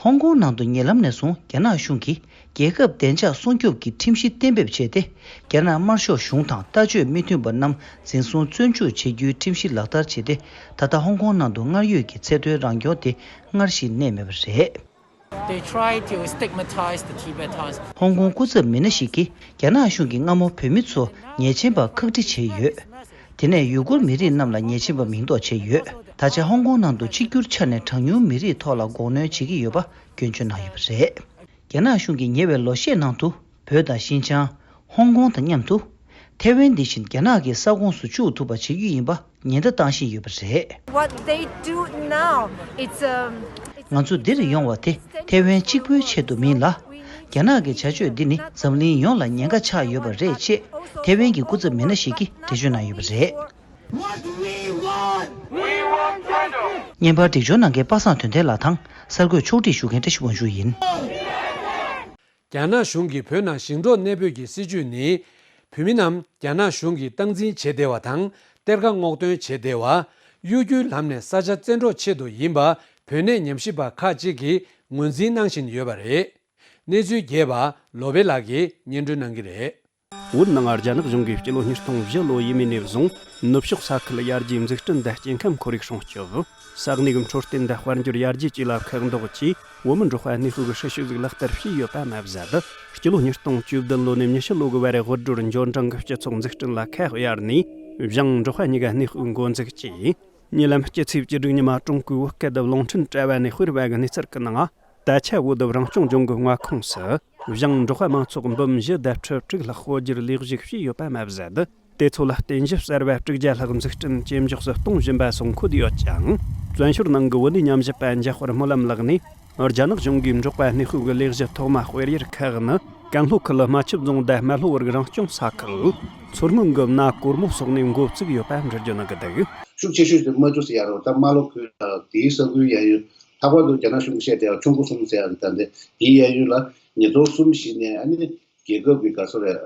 ཧོང་ཀོང་ནང་དུ་ཉེ་ལམ་ནས་བཟུང་རྒྱ་ནག་གཞུང་གིས་རྒྱལ་ཁབ་བདེ་འཇགས་སྲུང་སྐྱོབ་ཀྱི་ཁྲིམས་གཞི་གཏན་འབེབས་བྱས་ཏེ། རྒྱ་ནག་དམར་ཤོག་གཞུང་དང་ལྟ་སྤྱོད་མི་མཐུན་པ་རྣམས་འཛིན་བཟུང་བཙོན་འཇུག་བྱེད་རྒྱུའི་ཁྲིམས་གཞི་ལག་བསྟར་བྱས་ཏེ། ད་ལྟ་ཧོང་ཀོང་ནང་དུ་སྔར་ཡོད་ཀྱི་ཚད་མཐོའི་རང་སྐྱོང་དེ་སྔར་བཞིན་གནས་མེད་པ་རེད། They try to stigmatize the Tibetans. ཧོང་ཀོང་སྐུ་ཚབ་མི་སྣ་ཞིག་གིས་རྒྱ་ནག་གཞུང་གིས་སྔ་མོ་བོད་མི་ཚོ་ཉེས་ཅན་པ་ཁག་དཀྲི་བྱས་ཡོད། དེ་ནས་ཡུ་གུར་མི་རིགས་རྣམས་ལ་ཉེས་ཅན་པ་མིང་འདོགས་བྱས་ཡོད། ད་ཆ་ཧོང་ཀོང་ནང་དུ་གཅིག་གྱུར་ཆ་ནས་གྲངས་ཉུང་མི་རིགས་ཐོག་ལ་འགོག་གནོན་བྱེད་ཀྱི་ཡོད་པ་སྐྱོན་བརྗོད་གནང་ཡོད་པ་རེད། རྒྱ་ནག་གཞུང་གིས་ཉེ་བའི་ལོ་ཤས་ནང་དུ་བོད་དང་ཤིན་ཅང་། ཧོང་ཀོང་དང་མཉམ་དུ། ཐེ་ཝན་འདི་བཞིན་རྒྱ་ནག་གི་ས་ཁོངས་སུ་བཅུག་ཐུབ་པ་བྱེད་རྒྱུ་ཡིན་པ་ཉེན་བརྡ་བཏང་བཞིན་ཡོད་པ་རེད། What they do now, it's, um, it's ང་ཚོ་འདིར་ཡོང་བ་དེ་ཐེ་ཝན་གཅིག་པུའི་ཆེད་དུ་མིན་ལ། རྒྱ་ནག་གི་བྱ་སྤྱོད་འདི་ནི་འཛམ་གླིང་ཡོངས་ལ་ཉེན་ཁ་ཆགས་ཡོད་པ་རེད་ཅེས་ཐེ་ཝན་གྱི་སྐུ་ཚབ་མི་སྣ་ཞིག་གིས་འགྲེལ་བརྗོད་གནང་ཡོད་པ་རེད། What we want, we want freedom. བརྙན་པར་སྒྲིག་སྦྱོར་གནང་མཁན་པ་སངས་དོན་ལྡན་ལགས་དང་གསར་འགོད་ཕྱོགས་སྒྲིག་ཞུ་མཁན་བཀྲ་ཤིས་དབང་ཕྱུག་ཡིན། རྒྱ་ནག་གཞུང་གིས་བོད་ནང་ཞིང་འབྲོག་གནས་སྤོས་ཀྱི་སྲིད་ཇུས་ནི། བོད་མི་རྣམས་རྒྱ་ནག་གཞུང་གིས་སྟངས་འཛིན་བྱེད་བདེ་བ་དང་གཏེར་ཁ་སྔོག་འདོན་བྱེད་བདེ་བ། གཡོ་སྒྱུའི་ལམ་ནས་ས་ཆ་བཙན་འཕྲོག་ཆེད་དུ་ཡིན་པ་བོད་གནས་ཉམས་ཞིབ་པ་ཁག་ཅིག་གིས་ངོས་འཛིན་གནང་བཞིན་ཡོད་པ་རེད། གནས་ཚུལ་རྒྱས་པ་ལོ་པེ་ལགས་ཀྱིས་སྙན་སྒྲོན་གནང་གི་རེད། བོད་ནང་རྒྱ་ནག་གཞུང་གིས་སྤྱི་ལོ་ཉིས་སྟོང་བཞི་ལོ་ཡས་མས་ནས་བཟུང་ནུབ་ཕྱོགས་ས་ཁུལ་ཡར་རྒྱས་འཛུགས་སྐྲུན་དང་སྐྱེ་ཁམས་ཁོར་ཡུག་སྲུང་སྐྱོབ། ས་གནས་ཀྱི་འཕྲོད་བསྟེན་དང་དཔལ་འབྱོར་ཡར་རྒྱས་བཅས་ལ་ཁག་འདོགས་ཀྱིས་བོད་མི་འབྲོག་པ་གནས་སྤོས་ཀྱི་སྲིད་བྱུས་ཤིག་ལག་བསྟར་བྱས་ཡོད་པ་མ་ཟད། སྤྱི་ལོ་ཉིས་སྟོང་བཅུ་བདུན་ལོ་ནས་ཉི་ཤུ་ལོ་གི་བར་དབུལ་སྒྲོལ་འབྱོར་འབྲིང་གི་སྤྱི་ཚོགས་འཛུགས་སྐྲུན་ལ་ཁ་གཡར་ནས་བྱང་འབྲོག་པ་གཉིས་ཀ་གནས་སྤོས་འགོ་འཛུགས་ཀྱིས། ཉེ་ལམ་སྤྱི་ཚེས་བཅུ་དྲུག་ཉི་མ་ཀྲུང་གོའི་བོད་སྐད་དུ་རླུང་འཕྲིན་དྲ་བ་ནས་སྤེལ་བ་གི་གནས་ཚུལ་གྱི་ནང་། ད་ཆ་བོད་རང་སྐྱོང་ལྗོངས་ཀྱི་མངའ་ཁོངས་སུ་བྱང་འབྲོག་པ་མང་ཚོགས་འབུམ་བཞི་དང་ཁྲི་དྲུག་ལྷག་སྤོ་སྒྱུར་ལེགས་བཅོས་བྱས་ཡོད་པ་མ་ཟད། དེ་ཚོ་ལ་རྟེན་གཞི་གསར་བ་དྲུག་བརྒྱ་ལྷག་འཛུགས་སྐྲུན་ཇེ་མགྱོགས་སུ་གཏོང་བཞིན་པ་སོགས་འཁོད་ཡོད་ཅིང་། བཙན་བྱོལ་ནང་གི་བོད་གནས་ཉམས་ཞིབ་པ་འཇམ་དཔལ་སྨོན་ལམ་ལགས་ནས། རྒྱ་ནག་གཞུང་གིས་འབྲོག་པ་གནས་སྤོས་ཀྱི་ལས་གཞི་ཐོག་མ་སྤེལ་ཡུལ་ཁག་ནི། ཀན་ལྷོ་ཁུལ་རྨ་ཆུ་རྫོང་དང་རྨ་ལྷོ་བར་གྱི་རང་སྐྱོང་ས་ཁུལ། མཚོ་སྔོན་གྱི་མནའ་སྒོར་མོ་སོགས་ནས་འགོ་བཙུགས་ཡོད་པ་འགྲེལ་བརྗོད་གནང་གི་འདུག་ཤུགས་ཆེ་ཤོས་དེ་རྨ་ཆུ་ཟེར་ཡ་རེད། ད་རྨ་ལྷོ་ཁུལ་དང་དེའི་ས་ཁུལ་ཡ་ཡུལ་ལྷག་པར་དུ་རྒྱ་ནག་གཞུང་གིས་བཤད་བསྡད་པ་ཁྱུང་པོ་གསུམ་ཟེར་ཡ་ད་ལྟ་དེའི་ཡ་ཡུལ་ལ་ཉིས་སྟོང་གསུམ་བཞི་ནས་ཨ་ནི་རྒྱལ་ཁབ་ཀྱི་ག་ཚོད་རེད།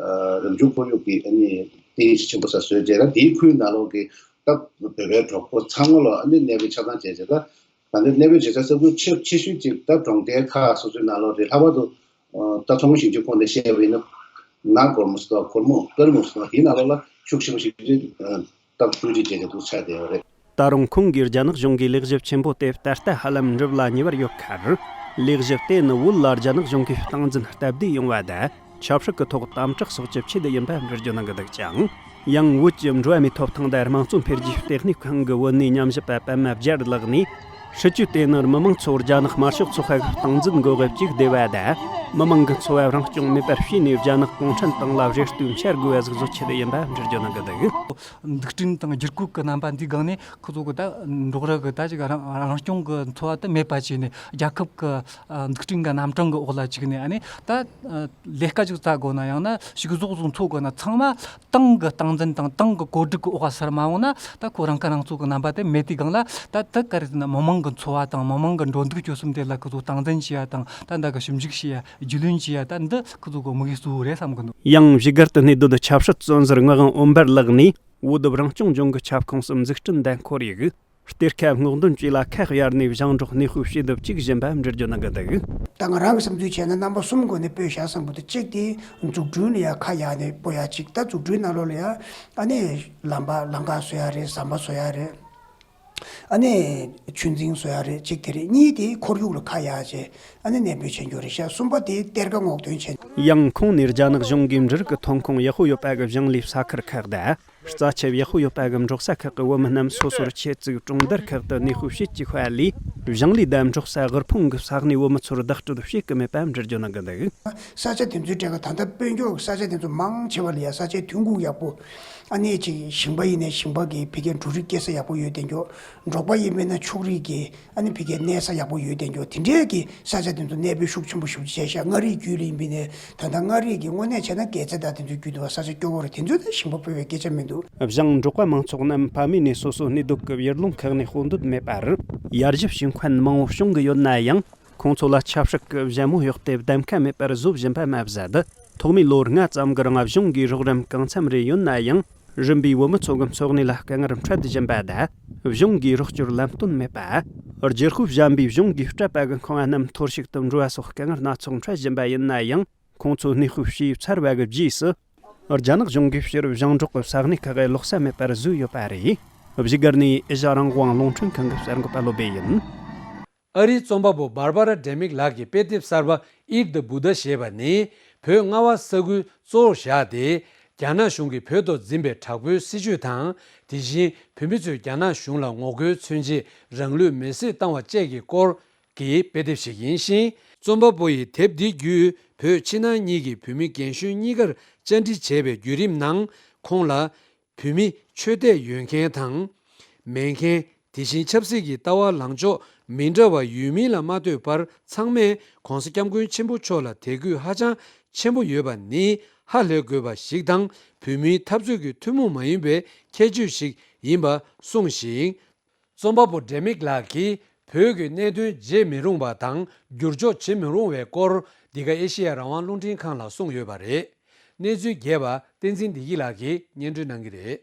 རང་བྱུང་ཁོར་ཡུག་གི་ཨ་ནི་རྟེན་གཞི་ཆེན་པོ་ས་བཟོས་རྗེས་ལ་དེའི་ཁུལ་ནང་ལོགས་ཀྱི་ད་བོད་པའི་གྲོགས་པོ་ཚང་མ་ལ་ཨ་ནི་གནས་སྤོས་ཆ་ཚང་བྱས་རྗེས་ལ། ད་ལྟ་གནས་སྤོས་བྱེད་ས་ས་ཁུལ་ཆེ་ཆེ་ཤོས་ཅིག་ད་གྲོང་རྡལ་ཁག་སོ་སོའི་ནང་ལོགས་རེད། ལྷག་པར་དུ་ད་མཚོ་སྔོན་ཞིང་ཆེན་ཁོངས་ནས་བཤད་པ་ཡིན་ན་མནའ་སྒོར་མོ་ཟེར་དང་སྒོར་མོ་སྒོར་མོ་ཟེར་དང་དེའི་ནང་ལོགས་ལ་ཤུགས་ཆེན་པོ་ཞིག་རེད། ད་བཀོད་སྒྲིག་བྱས་ཏེ་འདུག་ཆགས་བསྡད་ཡོད་རེད། ད་རུང་ཁོང་གིས་རྒྱ་ནག་གཞུང་གི་ལས་བྱེད་ཆེན་པོ་དེ་ད་ལྟ་ཧ་ལམ་འགྲུབ་ལ་ཉེ་བར་ཡོད་ཁར། ལས་བྱེད་དེ་ནི་བོད་ལ་རྒྱ་ནག་གཞུང་གིས་སྟངས་འཛིན་སྟབས་བདེ་ཡོང་བ་དང་། ཆབ་སྲིད་ཀྱི་ཐོག་དམ་དྲག་སོགས་ཀྱི་ཆེད་དུ་ཡིན་པ་འགྲེལ་བརྗོད་གནང་གི་འདུག་ཅིང་། ཡང་བོད་ཀྱི་འགྲོ་བ་མིའི་ཐོབ་ཐང་དང་དམངས་གཙོ་འཕེལ་རྒྱས་ལྟེ་གནས་ཁང་གི་བོད་གནས་ཉམས་ཞིབ་པ་པད་མ་རྒྱལ་ལགས་ནས། སྲིད་བྱུས་དེ་ནི་མི་མང་ཚོར་རྒྱ་ནག་དམར་ཤོག་ཚོགས་པ་གི་སྟངས་འཛིན་འགོག་དབྱིབས་གཅིག་བསྡུས་པ་དང་། མི་མང་གི་འཚོ་བ་རང་སྐྱོང་མེད་པར་བྱས་ནས་རྒྱ་ནག་གུང་ཁྲན་ཏང་ལ་བརྗེ་བསྟོད་འཆར་དགོས་པ་ཟིག་བཟོ་ཆེད་ཡིན་པ་འགྲེལ་བརྗོད་གནང་གི་འདུག་འཛུགས་སྐྲུན་དང་བསྒྱུར་བཀོད་ཀྱི་རྣམ་པ་འདིའི་སྒང་ནས་ཁོ་ཚོ་གི་ད་འབྲོག་ར་གི་ད་ཅིག་རང་རང་སྐྱོང་གི་འཚོ་བ་དེ་མེད་པ་བྱས་ནས། རྒྱལ་ཁབ་ཀྱི་འཛུགས་སྐྲུན་གྱི་རྣམ་གྲངས་ཀྱི་འོག་ལ་བཅུག་ནས། ཨ་ནི་ད་ལས་ཀ་ཅིག་བཙལ་དགོས་ན་ཡང་ན་ཕྱུགས་ཟོག་ཟོ་འཚོ་དགོས་ན་ཚང་མ་ཏང་གི་སྟངས་འཛིན་དང་ཏང་གི་བཀོད་སྒྲིག་གི་འོག་ཟུར་མ་འོང་ན། ད་ཁོ་རང་ཁ་རང་གཙོ་གི་རྣམ་པ་དེ་མེད་དུས་སྒང་ལ། ད་ད་ག་རེ་ཟེར་ན་མི་མང་གི་འཚོ་བ་དང་མི་མང་གི་འགྲོ་འདུག་སྤྱོད་གསུམ་དེ་ལ་ཁོ་ཚོ་སྟངས་འཛིན་བྱེད་ཡ་དང་། ད་ད་གི་ཞིབ་འཇུག་བྱེད་ཡ། རྒྱུས་ལོན་བྱེད་ཡ། ད་འདི་ཁོ་ཚོ་གི་དམིགས་ཡུལ་གཙོ་བོ་རེད་བསམ་གི་འདུག་ཡང་བཞུགས་སྒར་དུ་གནས་སྡོད་ཆབ་སྲིད་བཙོན་ཟུར་ངག་དབང་འོད་འབར་ལགས་ནས། བོད་རང་སྐྱོང་ལྗོངས་ཀྱི་ཁྱབ་ཁོངས་སུ་འཛུགས་སྐྲུན་དང་ཁོར་ཡུག་གཏེར་ཁ་སྔོག་འདོན་བཅས་ལ་ཁ་གཡར་ནས་ཞིང་འབྲོག་གནས་སྤོས་བྱེད་འདོད་བཅུག་བཞིན་པ་འགྲེལ་བརྗོད་གནང་གི་འདུག་ད་ང་རང་གི་བསམ་ཚུལ་བྱས་ན་རྣམ་པ་གསུམ་སྒོ་ནས་སྤོས་བཞག་བསམ་གི་འདུག་གཅིག་དེ་འཛུགས་སྐྲུན་ལ་ཡ་ཁ་གཡར་ནས་སྤོ་ཡ་གཅིག་ད་འཛུགས་སྐྲུན་ནང་ལོགས་ལ་ཡ། ཨ་ནི་ལམ་པ་ལམ་ཁ་བཟོ་ཡ་རེད། ཟམ་པ་བཟོ་ཡ་རེད། ཨ་ནི་ཆུ་འཛིན་བཟོ་ཡ་རེད། གཅིག་དེ་རེད། གཉིས་དེ་ཁོར་ཡུག་ལ་ཁ་གཡར་བྱས། ཨ་ནི་གནས་སྤོས་བྱེད་རྒྱུ་རེད་ཤག་གསུམ་པ་དེ་གཏེར་ཁ་སྔོག་འདོན་བྱེད། ཡང་ཁོང་ནས་རྒྱ་ནག་གཞུང་གིས་འབྲུ་རིགས་ཀྱི་ཐོན་ཁུངས་ཡག་པོ་ཡོད་པ་གི་ཞིང་ལས་ས་ཁུལ་ཁག་དང་། རྩ་ཁྲལ་ཡག་པོ་ཡོད་པ་གི་འབྲོག་ས་ཁག་གི་བོད་མི་རྣམས་སོ་སོར་ཆེད་བཙུགས་གྲོང་རྡལ་ཁག་ཏུ་གནས་སྤོས་བྱེད་ཀྱི་ཤུལ་ལས། ཞིང་ལས་དང་འབྲོག་ས་དབུལ་ཕོངས་ཀྱི་ས་གནས་བོད་མི་ཚོར་བདག་སྤྲོད་བྱེད་ཀྱི་མེད་པ་འགྲེལ་བརྗོད་གནང་གི་འདུག་ས་ཆ་དེ་ཚོའི་གྲས་ཀྱི་ད་ལྟ་སྤོས་འཇོག་གི་ས་ཆ་དེ་ཚོ་མང་ཆེ་བ་ལ་ཡ་ས་ཆའི་ཐོན་ཁུངས་ཡག་པོ། ཨ་ནི་ཅིག་ཞིང་པ་ཡིན་ནའི་ཞིང་པ་གི་ཕ་གིའི་འབྲུ་རིགས་སྐྱེ་ས་ཡག་པོ་ཡོད་དེ་འགྱོ། འབྲོག་པ་ཡིན་པས་ན་ཕྱུགས་རིགས་ཀྱི་ཨ་ནི་ཕ་གིའི་གནས་ས་ཡག་པོ་ཡོད་དེ་འགྱོ། དེ་འདྲའི་གི་ས་ཆ་དེ་ཚོ་གནས་སྤོས་ཤུགས་ཆེན་པོ་ཞེ་པོ་ཅིག་བྱས་ཤག་མངའ་རིས་བརྒྱུད་ལ་ཡིན་པས་ནས། ད་ལྟ་མངའ་རིས་ཀྱི་དངོས་གནས་བྱས་ན་དགེ་རྩ་དང་དེ་ཚོའི་བརྒྱུད་དུ་བ་ས་ཆ་སྐྱོ་བོ་རེད། དེ་ཚོ་ད་ཞིང་པ་སྤོས་པའི་སྐད་ཆ་མི་འདུག་ཞིང་འབྲོག་པ་མང་ཚོགས་རྣམས་ཕ་མེས་ནས་སོ་སོ་གནས་སྡོད་ཀྱི་ཡུལ་ལུང་ཁག་ནས་སྤོ་འདོད་མེད་པར། ཡར་ཞུ་བྱེད་མཁན་མང་བོ་བྱུང་གི་ཡོད་ན་ཡང་། ཁོང་ཚོ་ལ་ཆབ་སྲིད་ཀྱི་བཞད་མོ་གཡོགས་ཏེ་གདམ་ཁ་མེད་པར་བཟོ་བཞིན་པ་མ་ཟད། ཐོག་མའི་ལོ་ལྔ་ཙམ་གྱི་རིང་གཞུང་གིས་རོགས་རམ་གང་འཚམ་རེ་ཡོད་ན་ཡང་། རིམ་པས་བོད་མི་ཚོ་གི་འཚོ་གནས་ལ་དཀའ་ངལ་འཕྲད་བཞིན་པ་དང་། གཞུང་གིས་རོགས་སྐྱོར་ལམ་སྟོན་མེད་པ། བསྒྱུར་བཅོས་གཞན་པས་གཞུང་གིས་སྤྲད་པ་གི་ཁང་བ་རྣམས་འཐོར་ཞིག་ཏུ་འགྲོ་བ་སོགས་དཀའ་ངལ་སྣ་ཚོགས་འཕྲད་བཞིན་པ་ཡིན་ན་ཡང་། ཁོང་ཚོས་གནས་སྤོས་བྱས་ཚར་བ་གི་རྗེས་སུ། རྒྱ་ནག་གཞུང་གིས་སྤྱིར་ཞིང་འབྲོག་གི་ས་གནས་ཁག་གི་ལོག་ས་མེད་པར་བཟོས་ཡོད་པ་རེད། བཞུགས་སྒར་ནས་ཨེ་ཤ་ཡ་རང་དབང་རླུང་འཕྲིན་ཁང་གི་གསར་འགོད་པ་བློ་བྷེ་ཡིན། ཨ་རིའི་རྩོམ་པ་པོ་འབར་བ་ར་ཌེ་མིག་ལགས་ཀྱི་དཔེ་དེབ་གསར་པ་Eat the Buddha ཞེས་པ་ནི། བོད་རྔ་བ་ས་ཁུལ་གཙོ་བོར་བཞག་སྟེ། རྒྱ་ནག་གཞུང་གིས་བོད་ཐོག་འཛིན་པའི་དྲག་པོའི་སྲིད་བྱུས་དང་། དེ་བཞིན་བོད་མི་ཚོས་རྒྱ་ནག་གཞུང་ལ་ངོ་རྒོལ་མཚོན་ཆེད་རང་ལུས་མེར་སྲེག་བཏང་བ་བཅས་ཀྱི་སྐོར་གྱི་དཔེ་དེབ་ཞིག་ཡིན་ཞིང་། རྩོམ་པ་པོ་ཡིས་དེབ་འདི་བརྒྱུད་བོད་ཕྱི་ནང་གཉིས་ཀྱི་བོད་མི་རྒན་གཞོན་གཉིས་ཀར་བཅར་འདྲི་བྱས་པའི་བརྒྱུད་རིམ་ནང་། ཁོང་ལ་བོད་མི་ཆོས་དད་ཡོད་མཁན་དང་མེད་མཁན། དེ་བཞིན་ཆབ་སྲིད་ཀྱི་ལྟ་བ་ལངས་ཕྱོགས་མི་འདྲ་བ་ཡོད་མིན་ལ་མ་ལྟོས་པར། ཚང་མས་༸གོང་ས་༸སྐྱབས་མགོན་ཆེན་པོ་མཆོག་ལ་དད་གུས་ཧ་ཅང་ཆེན་པོ་ཡོད་པ་ནི་ཧ་ལས་དགོས་པ་ཞིག་དང་། བོད་མིའི་འཐབ་རྩོད་ཀྱི་ཐུན་མོང་མ་ཡིན་པའི་ཁྱད་ཆོས་ཤིག་ཡིན་པ་གསུངས་ཤིང་། རྩོམ་པ་པོ་ཌེ་མིག་ལགས་ཀྱིས་བོད་ཀྱི་གནད་དོན་བརྗེད་མི་རུང་བ་དང་བསྒྱུར་བཅོས་བྱེད་མི་རུང་བའི་སྐོར། འདི་ག་ཨེ་ཤེ་ཡ་རང་དབང་རླུང་འཕྲིན་ཁང་ལ་གསུངས་ཡོད་པ་རེད། གནས་ཚུལ་རྒྱས་པ་བསྟན་འཛིན་བདེ་སྐྱིད་ལགས་ཀྱིས་སྙན་སྒྲོན་གནང་གི་རེད།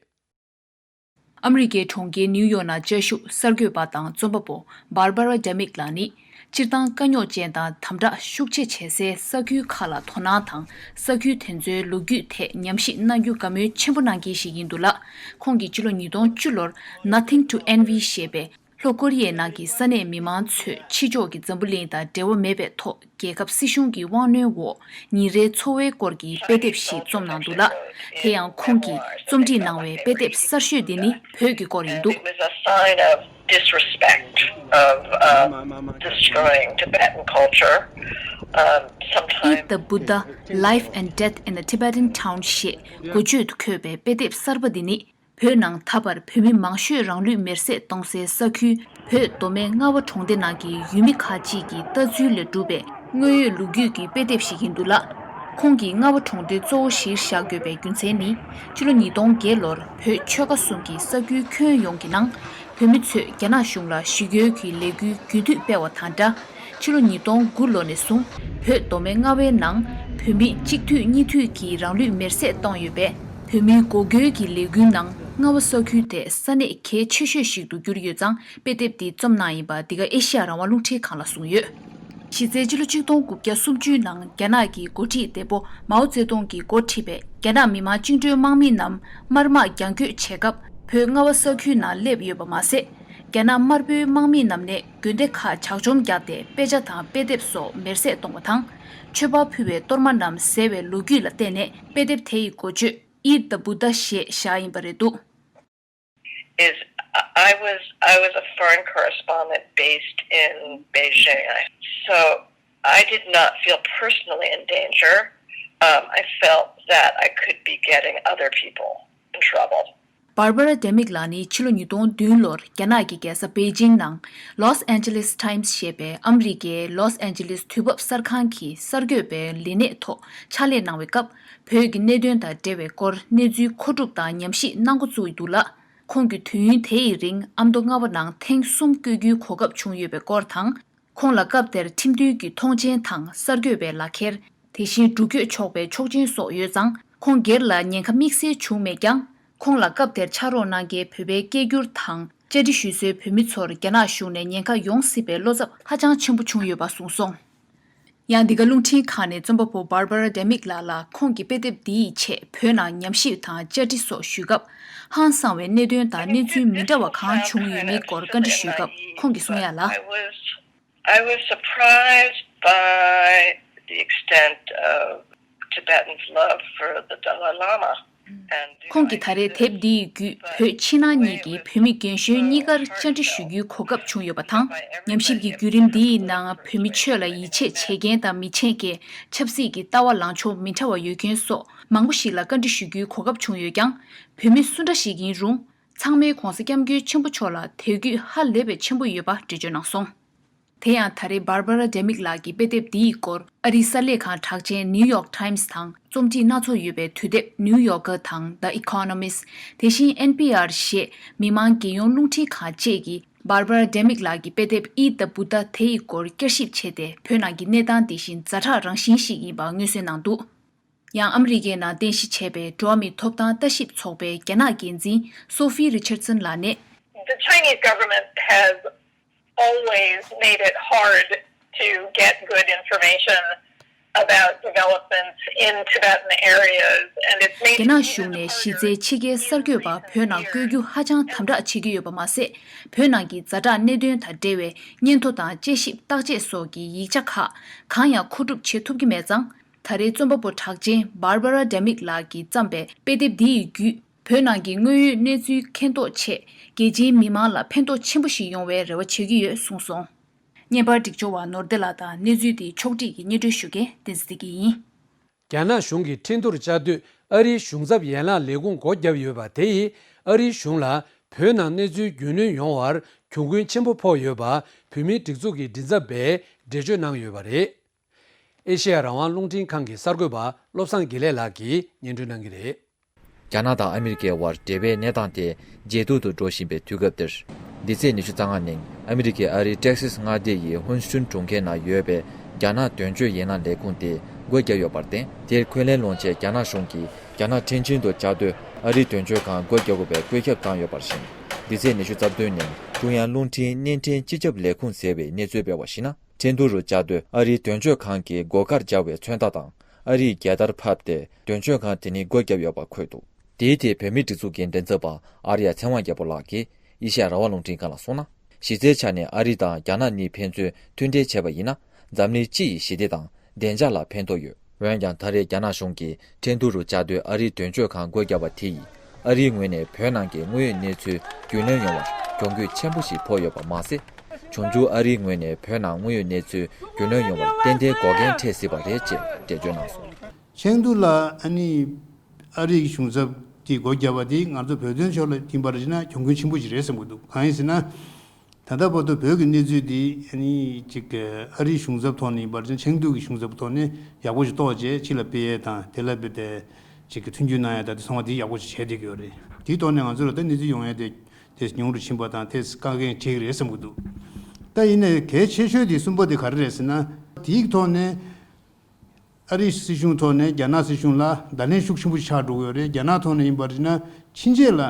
ཨ་མི་རི་ཀའི་གྲོང་ཁྱེར་ནིའུ་ཡོག་ནང་བཅའ་བཞུགས་གསར་འགོད་པ་དང་རྩོམ་པ་པོ་འབར་བ་ར་ཌེ་མིག་ལགས་ནི། སྤྱིར་བཏང་དཀའ་རྙོག་ཅན་དང་དམ་དྲག་ཤུགས་ཆེ་བྱེད་སའི་ས་ཁུལ་ཁག་ལ་དོ་སྣང་དང་། ས་ཁུལ་དེ་ཚོའི་ལོ་རྒྱུས་ཐད་ཉམས་ཞིབ་གནང་རྒྱུ་དགའ་མོས་ཆེན་པོ་གནང་མཁན་ཞིག་ཡིན་འདུག་ལ། ཁོང་གིས་ཕྱི་ལོ་ཉིས་སྟོང་བཅུ་ལོར་Nothing to Envy ཞེས་པའི་ལྷོ་ཀོ་རི་ཡའི་ནང་གི་ས་གནས་མི་མང་ཚོས་ཕྱི་ཕྱོགས་ཀྱི་འཛམ་བུ་གླིང་དང་འབྲེལ་བ་མེད་པའི་ཐོག་རྒྱལ་ཁབ་སྲིད་གཞུང་གི་དབང་གནོན་འོག་ཉིན་རེའི་འཚོ་བའི་སྐོར་གྱི་དཔེ་དེབ་ཞིག་རྩོམ་གནང་འདུག་ལ། དེ་ཡང་ཁོང་གིས་རྩོམ་སྒྲིག་གནང་བའི་དཔེ་དེབ་གསར་ཤོས་འདི་ནི་བོད་ཀྱི་སྐོར་ཡིན་འདུག It was a sign of disrespect, of uh, destroying Tibetan culture. Um, sometimes Eat the Buddha, Life and Death in a Tibetan Town ཞེས་འགོ་བརྗོད་དུ་འཁོད་པའི་དཔེ་དེབ་གསར་པ་འདི་ནི། བོད་ནང་ད་བར་བོད་མི་མང་ཤོས་རང་ལུས་མེར་སྲེག་གཏོང་སའི་ས་ཁུལ་བོད་མདོ་སྨད་རྔ་བ་གྲོང་སྡེ་ནང་གི་ཡུལ་མི་ཁག་ཅིག་གི་ལྟ་ཚུལ་ལས་གྲུབ་པའི་དངོས་ཡོད་ལོ་རྒྱུས་ཀྱི་དཔེ་དེབ་ཞིག་ཡིན་འདུག་ལ། ཁོང་གིས་རྔ་བ་གྲོང་སྡེ་གཙོ་བོ་གཞིར་བཞག་དགོས་པའི་རྒྱུ་མཚན་ནི། ཕྱི་ལོ་ཉིས་སྟོང་བརྒྱད་ལོར་བོད་ཆོལ་ཁ་གསུམ་གྱི་ས་ཁུལ་ཁྱོན་ཡོངས་ཀྱི་ནང་བོད་མི་ཚོས་རྒྱ་ནག་གཞུང་ལ་ཞི་རྒོལ་གྱི་ལས་འགུལ་རྒྱུན་མཐུད་སྤེལ་བ་དང་འདྲ། ཕྱི་ལོ་ཉིས་སྟོང་དགུ་ལོ་ནས་བཟུང་བོད་མདོ་སྨད་རྔ་བའི་ནང་བོད་མི་གཅིག་འཐུས་གཉིས་འཐུས་ཀྱིས་རང་ལུས་མེར་སྲེག་བཏང་ཡོད་པས། བོད་མིའི་འགོག་རྒོལ་གྱི་ལས་འགུལ་ནང་རྔ་བ་ས་ཁུལ་དེ་ས་གནས་གལ་ཆེ་ཤོས་ཤིག་ཏུ་གྱུར་ཡོད་ཙང་། དཔེ་དེབ་འདི་རྩོམ་གནང་ཡིན་པ་འདི་ག་ཨེ་ཤི་ཡ་རང་དབང་རླུང་འཕྲིན་ཁང་ལ་གསུངས་ཡོད། གཞི་རྩའི་ཕྱི་ལོ་ཆིག་སྟོང་དགུ་བརྒྱ་སུམ་ཅུའི་ནང་རྒྱ་ནག་གི་འགོ་ཁྲིད་འདས་པོ་མའོ་ཙེ་ཏུང་གིས་འགོ་ཁྲིད་པའི་རྒྱ་ནག་མི་དམངས་བཅིངས་འགྲོལ་དམག་མི་རྣམས་དམར་དམག་རྒྱང་སྐྱོད་བྱེད་སྐབས། བོད་རྔ་བ་ས་ཁུལ་ནང་སླེབས་ཡོད་པ་མ་ཟད། རྒྱ་ནག་དམར་པོའི་དམག་མིའི་ནང་ནས་དགོན་སྡེ་ཁག་ཇག་བཅོམ་བརྒྱབ་སྟེ་དཔེ་ཆ་དང་དཔེ་དེབ་སོགས་མེར་སྲེག་གཏོང་བ་དང་། མཆོད་པ་ཕུལ་བའི་གཏོར་མ་རྣམས་བཟས་པའི་ལོ་རྒྱུས་ལ་བརྟེན་ནས་དཔེ་དེབ་དེ་ཡི་འགོ་བརྗོད་Eat the Buddha ཞེས་བཞག་ཡིན་པ་རེད་འདུག། Is I was I was a foreign correspondent based in Beijing. I- So I did not feel personally in danger. Um, I felt that I could be getting other people in trouble. Barbara Demick ལགས་ནི་ཕྱི་ལོ་ཉིས་སྟོང་བདུན་ལོར་རྒྱ་ནག་གི་རྒྱལ་ས་པེ་ཅིང་ནང་Los Angeles Times ཞེས་པའི་ཨ་མི་རི་ཀའི་Los Angeles དུས་བབ་གསར་ཁང་གི་གསར་འགོད་པའི་ལས་གནས་ཐོག་ཕྱག་ལས་གནང་བའི་སྐབས། བོད་ཀྱི་གནད་དོན་དང་འབྲེལ་བའི་སྐོར་གནས་ཚུལ་མཁོ་སྒྲུབ་དང་ཉམས་ཞིབ་གནང་འགོ་བཙུགས་འདུག་ལ། ཁོང་གིས་དུས་ཡུན་དེ་ཡི་རིང་ཨ་མདོ་རྔ་བ་ནང་ཐེངས་གསུམ་བསྐྱོད་རྒྱུའི་གོ་སྐབས་བྱུང་ཡོད་པའི་སྐོར་དང་། ཁོང་ལ་སྐབས་དེར་ཁྲིམས་མཐུན་གྱི་མཐོང་མཆན་དང་གསར་འགོད་པའི་ལག་ཁྱེར། དེ་བཞིན་འགྲུལ་སྐྱོད་ཆོག་པའི་ཆོག་མཆན་སོགས་ཡོད་ཙང་། ཁོང་སྒེར་ལ་ཉེན་ཁ་དམིགས་བསལ་བྱུང་མེད་ཀྱང་། ཁོང་ལ་སྐབས་དེར་ཕྱག་རོགས་གནང་མཁན་བོད་པའི་སྐད་སྒྱུར་དང་བཅར་འདྲི་ཞུ་སའི་བོད་མི་ཚོར་རྒྱ་ནག་གཞུང་ནས་ཉེན་ཁ་ཡོང་སྲིད་པའི་བློ་འཚབ་ཧ་ཅང་ཆེན་པོ་བྱུང་ཡོད་པ་གསུངས་སོང་། ཡང་འདི་ག་རླུང་འཕྲིན་ཁང་ནས་རྩོམ་པ་པོ་Barbara Demick ལགས་ལ་ཁོང་གི་དཔེ་དེབ་འདིའི་ཆེད་བོད་ནང་ཉམས་ཞིབ་དང་བཅར་འདྲི་སོགས་ཞུས་སྐབས། ཧང་སང་བའི་གནད་དོན་དང་གནས་ཚུལ་མི་འདྲ་བ་གང་བྱུང་ཡོད་མེད་སྐོར་བཀའ་འདྲི་ཞུས་སྐབས་ཁོང་གིས་གསུངས་ཡ་ལ། I was I was surprised by the extent of Tibetans' love for the Dalai Lama. And, you know, ཁོང་གིས་ད་རེས་དེབ་འདི་ཡི་བརྒྱུད་བོད་ཕྱི་ནང་གཉིས་ཀྱི་བོད་མི་རྒན་གཞོན་གཉིས་ཀར་བཅར་འདྲི་ཞུ་རྒྱུའི་གོ་སྐབས་བྱུང་ཡོད་པ་དང་། ཉམས་ཞིབ་ཀྱི་བརྒྱུད་རིམ་འདི་ཡི་ནང་བོད་མི་ཆོས་ལ་ཡིད་ཆེས་བྱེད་མཁན་དང་མི་བྱེད་མཁན་ཆབ་སྲིད་ཀྱི་ལྟ་བ་ལངས་ཕྱོགས་མི་འདྲ་བ་ཡོད་མཁན་སོགས་མང་པོ་ཞིག་ལ་བཀའ་འདྲི་ཞུ་རྒྱུའི་གོ་སྐབས་བྱུང་ཡོད་ཀྱང་། བོད་མི་སུ་འདྲ་ཞིག་ཡིན་རུང་། ཚང་མས་༧གོང་ས་༧སྐྱབས་མགོན་ཆེན་པོ་མཆོག་ལ་དད་གུས་ཧ་ལས་པའི་ཆེན་པོ་ཡོད་པ་འགྲེལ་བརྗོད་གནང་སོང་། དེ་ཡང་ད་རེས་Barbara Demick ལགས་ཀྱི་དཔེ་དེབ་འདིའི་སྐོར་ཨ་རིའི་གསར་ལས་ཁང་གྲགས་ཅན་New York Times དང་རྩོམ་སྒྲིག་སྣ་ཚོགས་ཡོད་པའི་དུས་དེབ་New Yorker དང་The Economist། དེ་བཞིན་N P R ཞེས་མི་མང་རྒྱལ་ཡོངས་རླུང་འཕྲིན་ཁང་བཅས་ཀྱིས་Barbara Demick ལགས་ཀྱི་དཔེ་དེབ་Eat the Buddha དེ་ཡི་སྐོར་བསྐྱར་ཞིབ་བྱས་ཏེ། བོད་ནང་གི་གནས་སྟངས་འདི་བཞིན་ཛ་དྲག་རང་བཞིན་ཞིག་ཡིན་པ་མངོན་གསལ་གནང་འདུག། ཡང་ཨ་མི་རི་ཀའི་ནང་རྟེན་གཞི་བྱས་པའི་འགྲོ་བ་མིའི་ཐོབ་ཐང་ལྟ་ཞིབ་ཚོགས་པའི་རྒྱ་ནག་འགན་འཛིན་Sophie Richardson ལགས་ནས། The Chinese government has always made it hard to get good information about developments in Tibetan areas, and it's made རྒྱ་ནག་གཞུང་ནས་གཞི་རྩའི་ཕྱི་རྒྱལ་གསར་འགོད་པ་བོད་ནང་བསྐོ་རྒྱུ་ཧ་ཅང་དམ་དྲག་བྱེད་ཀྱི་ཡོད་པ་མ་ཟད། བོད་ནང་གི་ཛ་དྲག་གནད་དོན་དང་འབྲེལ་བའི་སྙན་ཐོ་དང་དཔྱད་ཞིབ་བརྟག་དཔྱད་སོགས་ཀྱི་ཡིག་ཆ་ཁག་གང་ཡང་མཁོ་སྒྲུབ་བྱེད་ཐུབ་ཀྱི་མེད་ཙང་། ད་རེས་རྩོམ་པ་པོ་གྲགས་ཅན་Barbara Demick ལགས་ཀྱིས་བརྩམས་པའི་དཔེ་དེབ་འདི་ཡི་བརྒྱུད། བོད་ནང་གི་དངོས་ཡོད་གནས་ཚུལ་མཁྱེན་རྟོགས་ཆེད་རྒྱལ་སྤྱིའི་མི་མང་ལ་ཕན་ཐོགས་ཆེན་པོ་ཞིག་ཡོང་བའི་རེ་བ་བྱེད་ཀྱི་ཡོད་གསུངས་སོང་། བརྙན་པར་སྒྲིག་སྦྱོར་བ་ནོར་བདེ་ལགས་དང་གནས་ཚུལ་འདི་ཕྱོགས་སྒྲིག་གིས་སྙན་སྒྲོན་ཞུ་མཁན་བསྟན་འཛིན་བདེ་སྐྱིད་ཡིན། རྒྱ་ནག་གཞུང་གིས་ཁྲིན་ཏུར་བཅའ་སྡོད་ཨ་རིའི་གཞུང་ཚབ་ཡན་ལག་ལས་ཁུངས་སྒོ་བརྒྱབ་ཡོད་པ་དེ་ཡིས་ཨ་རིའི་གཞུང་ལ་བོད་ནང་གནས་ཚུལ་རྒྱུས་ལོན་ཡོང་བར་གྱོང་གུན་ཆེན་པོ་ཕོག་ཡོད་པ་བོད་མིའི་སྒྲིག་འཛུགས་ཀྱི་མགྲིན་ཚབ་པས་འགྲེལ་བརྗོད་གནང་ཡོད་པ་རེད། ཨེ་ཤེ་ཡ་རང་དབང་རླུང་འཕྲིན་ཁང་གི་གསར་འགོད་པ་བློ་བཟང་དགེ་ལེགས་ལགས་ཀྱིས་སྙན་སྒྲོན་གནང་གི་རེད། རྒྱ་ནག་དང་ཨ་མི་རི་ཀའི་དབར་འབྲེལ་བའི་གནས་སྟངས་དེ་ཇེ་སྡུག་ཏུ་འགྲོ་བཞིན་པའི་དུས་སྐབས་འདིར། འདི་ཚེས་ཉི་ཤུ་རྩ་ལྔ་ཉིན་ཨ་མི་རི་ཀའི་ཨ་རིའི་ཏེག་སིས་མངའ་སྡེ་ཡི་ཧུན་སུན་གྲོང་ཁྱེར་ནང་ཡོད་པའི་རྒྱ་ནག་དོན་གཅོད་ཡན་ལག་ལས་ཁུངས་དེ་སྒོ་བརྒྱབ་ཡོད་པར་བརྟེན། དེར་འཁོན་ལན་སློང་ཆེད་རྒྱ་ནག་གཞུང་གིས་རྒྱ་ནག་ཁྲིན་ཆིན་དུ་བཅའ་སྡོད་ཨ་རིའི་དོན་གཅོད་ཁང་སྒོ་རྒྱག་དགོས་པའི་བཀོད་ཁྱབ་བཏང་ཡོད་པར་བཞིན། འདི་ཚེས་ཉི་ཤུ་རྩ་བདུན་ཉིན་ཀྲུང་དབྱང་རླུང་འཕྲིན་བརྙན་འཕྲིན་སྤྱི་ཁྱབ་ལས་ཁུངས་ཟེར་བས་གནས་ཚུལ་སྤེལ་བར་གཞིགས་ན། ཁྲིན་ཏུ་རུ་བཅའ་སྡོད་ཨ་རིའི་དོན་གཅོད་ཁང་གི་སྒོ་ཁར་སྦྱར་བའི་མཚོན་རྟགས་དང་། ཨ་རིའི་རྒྱལ་དར་ཕབ་སྟེ་དོན་གཅོད་ཁང་དེ་ནི་སྒོ་བརྒྱབ་ཡོད་པ་འཁོད་འདུག། དེའི་ཐད་བོད་མིའི་སྒྲིག་འཛུགས་ཀྱི་མགྲིན་ཚབ་པ་ཨར་ཡ་ཚེ་དབང་རྒྱལ་པོ་ལགས་ཀྱིས་ཨེ་ཤེ་ཡ་རང་དབང་རླུང་འཕྲིན་ཁང་ལ་གསུངས་ན། གཞི་རྩའི་ཆ་ནས་ཨ་རི་དང་རྒྱ་ནག་གཉིས་ཕན་ཚུན་མཐུན་འབྲེལ་བྱས་པ་ཡིན་ན། འཛམ་གླིང་སྤྱི་ཡི་ཞི་བདེ་དང་བདེ་འཇགས་ལ་ཕན་ཐོགས་ཡོད། འོན་ཀྱང་ད་རེས་རྒྱ་ནག་གཞུང་གིས་ཁྲིན་ཏུ་རུ་བཅའ་སྡོད་ཨ་རིའི་དོན་གཅོད་ཁང་སྒོ་བརྒྱབ་པ་དེ་ཡིས། ཨ་རིའི་ངོས་ནས་བོད་ནང་གི་དངོས་ཡོད་གནས་ཚུལ་རྒྱུས་ལོན་ཡོང་བར་གྱོང་གུད་ཆེན་པོ་ཞིག་ཕོག་ཡོད་པ་མ་ཟད། འབྱུང་འགྱུར་ཨ་རིའི་ངོས་ནས་བོད་ནང་དངོས་ཡོད་གནས་ཚུལ་རྒྱུས་ལོན་ཡོང་བར་ཏན་ཏན་འགོག་རྐྱེན་འཕྲད་སྲིད་པ་རེད་ཅེས་འགྲེལ་བརྗོད་གནང་སོང་། ཆེང་དུ་ལ་ཨ་ནི་ཨ་རིའི་གཞུང་ཚབ་དེ་སྒོ་བརྒྱབ་པ་དེ་ང་ཚོ་བོད་དོན་ཕྱོགས་ལ་ཡིན་པར་བྱས་ན་གྱོང་གུན་ཆེན་པོ་ཞིག་རེད་བསམ་གྱི་འདུག། གང་ཡིན་ཟེར་ན། ད་ལྟ་བར་དུ་བོད་ཀྱི་གནས་ཚུལ་འདི་ཨ་ནི་ཅིག་ཨ་རིའི་གཞུང་ཚབ་ཐོག་ནས་ཡིན་པར་བྱས་ན། ཆེང་དུ་གི་གཞུང་ཚབ་ཐོག་ནས་ཡག་པོ་ཞིག་རྟོགས་བྱས་ཕྱི་ལ་སྤེལ་ཡས་དང་། དེ་ལ་དཔེ་དེ་ཅིག་གི་མཐུན་འགྱུར་གནང་ཡས་དང་། དེ་ཚང་མ་དེ་ཡག་པོ་ཞིག་བྱས་བསྡད་ཀྱི་ཡོད་རེད། དེའི་ཐོག་ནས་ང་ཚོ་ལ་ད་གནས་ཚུལ་ཡོང་ཡས་དེ་དེ་ཉུང་རུ་ཕྱིན་པ་དང་། དེ་དཀའ་ངལ་འཕྲད་ཀྱི་རེད་བསམ་གྱི་འདུག། ད་ཡིན་ནའི་གལ་ཆེ་ཤོས་དེ་གསུམ་པ་དེ་ག་རེ་རེད་ཟེར་ན། དེའི་ཐོག་ནས་ཨ་རིའི་སྲིད་གཞུང་ཐོག་ནས་རྒྱ་ནག་སྲིད་གཞུང་ལ་བརྡ་ལན་ཤུགས་ཆེན་པོ་ཞིག་ཆགས་འགྲོ་གི་ཡོད་རེད། རྒྱ་ནག་ཐོག་ནས་ཡིན་པར་བྱས་ན་ཕྱིན་ཆད་ལ་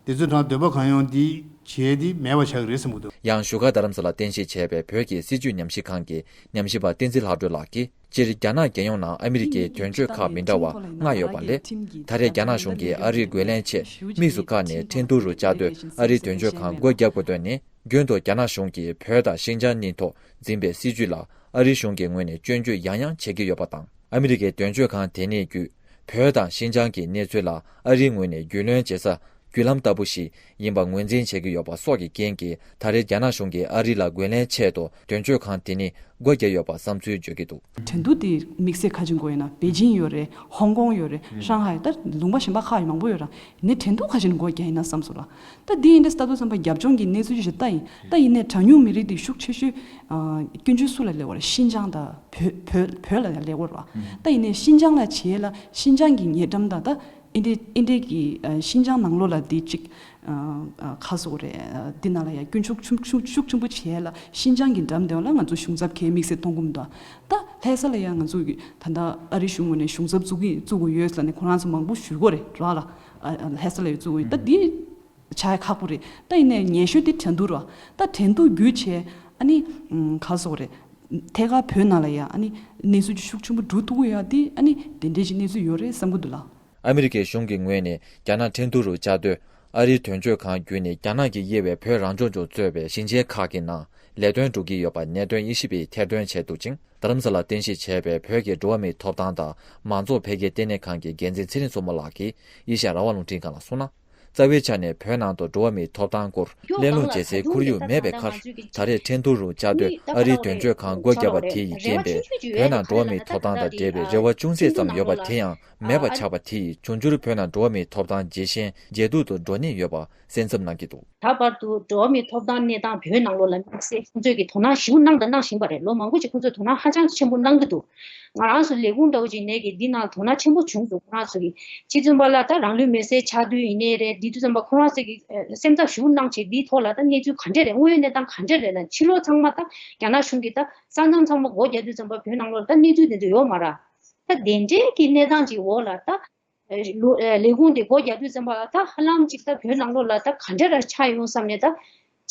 དེ་ཚོ་དང་འདོད་པ་གང་ཡོང་དེ་བྱས་ཏེ་མེད་པ་ཆགས་ཀྱི་རེད་བསམ་གྱི་འདུག། ཡང་བཞུགས་སྒར་རྡ་རམ་ས་ལ་རྟེན་གཞི་བྱས་པའི་བོད་ཀྱི་སྲིད་བྱུས་ཉམས་ཞིབ་ཁང་གི་ཉམས་ཞིབ་པ་བསྟན་འཛིན་ལྷག་སྒྲོན་ལགས་ཀྱིས། སྤྱིར་རྒྱ་ནག་རྒྱལ་ཡོངས་ནང་ཨ་མི་རི་ཀའི་དོན་གཅོད་ཁག་མི་འདྲ་བ་ལྔ་ཡོད་པ་ལས། ད་རེས་རྒྱ་ནག་གཞུང་གིས་ཨ་རིའི་རྒོལ་ལན་ཆེད་དམིགས་སུ་བཀར་ནས་ཁྲིན་ཏུའུ་རུ་བཅའ་སྡོད་ཨ་རིའི་དོན་གཅོད་ཁང་སྒོ་བརྒྱབ་དགོས་དོན་ནི། རྒྱུན་དུ་རྒྱ་ནག་གཞུང་གིས་བོད་དང་ཤིན་ཅང་གཉིས་ཐོག་འཛིན་པའི་སྲིད་བྱུས་ལ་ཨ་རིའི་གཞུང་གི་ངོས་ནས་སྐྱོན་བརྗོད་ཡང་ཡང་བྱེད་ཀྱི་ཡོད་པ་དང་། ཨ་མི་རི་ཀའི་དོན་གཅོད་ཁང་དེ་ནས་བརྒྱུད་བོད་དང་ཤིན་ཅང་གི་གནས་ཚུལ་ལ་ཨ་རིའི་ངོས་ནས་རྒྱུས་ལོན་བྱེད་ས་བརྒྱུད་ལམ་ལྟ་བུ་ཞིག་ཡིན་པ་ངོས་འཛིན་བྱེད་ཀྱི་ཡོད་པ་སོགས་ཀྱི་རྐྱེན་གྱིས། ད་རེས་རྒྱ་ནག་གཞུང་གིས་ཨ་རི་ལ་རྒོལ་ལན་ཆེད་དུ་དོན་གཅོད་ཁང་དེ་ནི་སྒོ་བརྒྱབ་ཡོད་པ་བསམ་ཚུལ་བརྗོད་ཀྱི་འདུག། ཁྲིན་ཏུའུ་དེ་དམིགས་བསལ་ཁ་ཅིག་དགོས་ཡིན་ན་པེ་ཅིང་ཡོད་རེད། ཧོང་ཀོང་ཡོད་རེད། ཧྲང་ཧའེ། ད་ལུང་པ་གཞན་པ་ཁག་མང་པོ་ཡོད་ར། ནི་ཁྲིན་ཏུའུ་ཁ་ཅིག་ནས་སྒོ་བརྒྱབ་ཡིན་ན་བསམ་སོང་ལ། ད་འདི་ཡིན་དུས་ད་དུང་བསམ་པ་རྒྱབ་ལྗོངས་ཀྱི་གནས་ཚུལ་ཞིག་ལྟ་ཡིན། ད་ཡིན་ནའི་གྲངས་ཉུང་མི་རིགས་དེ་ཤུགས་ཆེ་ཤོས་ཨ་སྐྱོན་བརྗོད་སུ་ལ་སླེབས་པ་རེད། ཤིན་ཅང་དང་བོད་བོད་བོད་ལ་ཡང་སླེབས་པ་རེད་བ། ད་ཡིན་ནའི་ཤིན་ཅང་ལ་བྱས་ལ་ཤིན་ཅང་གི་ཉེ་འགྲམ་དང་ད་ཨིན་ཌི་ཨིན་ཌི་གི་ཨ་ཤིན་ཅང་ནང་ལོགས་ལ་དེ་གཅིག་ཨ་ཨ་ཁ་སོགས་རེད། ཨ་འདི་ནང་ལ་ཡང་སྐྱོན་ཤུགས་ཆུང་ཤུགས་ཤུགས་ཆེན་པོ་བྱས་ལ་ཤིན་ཅང་གི་འགྲམ་དེ་ལ་ང་ཚོ་གཞུང་ཚབ་གས་དམིགས་བསལ་གཏོང་གི་མི་འདུག། ད་ལྷ་ས་ལ་ཡང་ང་ཚོ་གི་ད་ལྟ་ཨ་རི་གཞུང་ངོས་ནས་གཞུང་ཚབ་བཙུགས་ཀྱི་བཙུགས་དགོས་ཡོད་ལ་ནི་ཁོ་རང་ཚོ་མང་པོ་ཞུ་གི་རེད་ར་ལ། ཨ་ཨ་ལྷ་ས་ལ་ཡང་བཙུགས་དགོས་ཡོད། ད་འདི་བྱ་ཡ་ཁག་པོ་རེད། ད་ཡིན་ནའི་ཉེ་ཤོས་དེ་ཁྲིན་ཏུའུ་ར། ད་ཁྲིན་ཏུའུ་བརྒྱུད་བྱས་ཨ་ནི་ཨམ་ག་སོགས་རེད། ཐད་ཀར་བོད་ནང་ལ་ཡ་ཨ་ནི་གནས་ཚུལ་ཅིག་ཤུགས་ཆེན་པོ་འགྲོ་ཐུབ་ཀྱི་ཡོད་དེ། ཨ་ནི་དེ་འདྲའི་ཅིག་གནས་ཚུལ་ཡོད་རེད་བསམ་གྱི་འདུག་ལགས། ཨ་མི་རི་ཀའི་གཞུང་གི་ངོས་ནས་རྒྱ་ནག་ཁྲིན་ཏུའུ་རུ་བཅའ་སྡོད་ཨ་རིའི་དོན་གཅོད་ཁང་བརྒྱུད་ནས་རྒྱ་ནག་གིས་དབྱེ་བའི་བོད་རང་སྐྱོང་ལྗོངས་གཙོས་པའི་ཞིང་ཆེན་ཁག་གི་ནང་ལས་དོན་སྒྲུབ་ཀྱི་ཡོད་པ་གནད་དོན་དབྱེ་ཞིབ་པས་ཐེར་འདོན་བྱས་འདུག་ཅིང་། རྡ་རམ་ས་ལར་རྟེན་གཞི་བྱས་པའི་བོད་ཀྱི་འགྲོ་བ་མིའི་ཐོབ་ཐང་དང་མང་གཙོ་འཕེལ་རྒྱས་ལྟེ་གནས་ཁང་གི་འགན་འཛིན་ཚེ་རིང་མཚོ་མོ་ལགས་ཀྱིས་ཨེ་ཤ་ཡ་རང་དབང་རླུང་འཕྲིན་ཁང་ལ་གསུངས་ན། རྩ་བའི་ཆ་ནས་བོད་ནང་དུ་འགྲོ་བ་མིའི་ཐོབ་ཐང་སྐོར་གླེང་སློང་བྱེད་སའི་ཁོར་ཡུག་མེད་པའི་ཁར། ད་རེས་ཁྲིན་ཏུའུ་རུ་བཅའ་སྡོད་ཨ་རིའི་དོན་གཅོད་ཁང་སྒོ་བརྒྱབ་པ་དེ་ཡི་རྐྱེན་པས། བོད་ནང་འགྲོ་བ་མིའི་ཐོབ་ཐང་དང་འབྲེལ་བའི་རེ་བ་ཅུང་ཟད་ཙམ་ཡོད་པ་དེ་ཡང་མེད་པ་ཆགས་པ་དེ་ཡིས། འབྱུང་འགྱུར་བོད་ནང་འགྲོ་བ་མིའི་ཐོབ་ཐང་ཇེ་ཞན་ཇེ་སྡུག་ཏུ་འགྲོ་ཉེན་ཡོད་པ་གསན་འཚབ་གནང་གི་འདུག། ད་བར་དུ་འགྲོ་བ་མིའི་ཐོབ་ཐང་གནས་སྟངས་བོད་ནང་ལོགས་ལ་དམིགས་བསལ་ཁོང་ཚོས་ཀྱི་དོ་སྣང་ཞེ་པོ་གནང་དང་གནང་བཞིན་པ་རེད། ལོ་མང་པོ་ཞིག་ཁོང་ཚོས་དོ་སྣང་ཧ་ཅང་ཆེན་པོ་གནང་གི་འདུག། ང་རང་ཚོ་ལས་ཁུངས་འདྲ་བོ་ཅིག་ནས་ཀྱི་འདི་ནང་དོ་སྣང་ཆེན་པོ་བྱུང་འདུག། ཁོ་རང་ཚོ་གི་སྤྱི་མཚོན་པ་ལ་ད་རང་ལུས་མེར་སྲེག་ཆགས་དུས་ཡིན་ནའི་རེད། འདི་དུས་ཙམ་པ་ཁོ་རང་ཚོ་གི་ཨ་སེམས་འཚབ་ཞེ་པོ་གནང་བྱས་འདིའི་ཐོག་ལ་ད་གནས་ཚུལ་ག་འདྲ་རེད། དངོས་ཡོད་གནས་སྟངས་ག་འདྲ་རེད་ལ། ཕྱི་ལོགས་ཚང་མ་ད་རྒྱ་ནག་གཞུང་གིས་ད་ས་མཚམས་ཚང་མ་སྒོ་རྒྱག་དུས་ཙམ་པ་བོད་ནང་ལོགས་ལ་ད་གནས་ཚུལ་དེ་ཚོ་ཡོད་མ་རེད། ད་དེ་འདྲའི་གི་གནས་སྟངས་ཅིག་འོག་ལ་ད་ལོ་ཨ་ལས་ཁུངས་དེ་སྒོ་རྒྱག་དུས་ཙམ་པ་ད་ཧ་ལམ་ཅིག་ད་བོད་ནང་ལོགས་ལ་ད་ག་འདྲ་ར་ཆགས་ཡོང་བསམ་ནས་ད་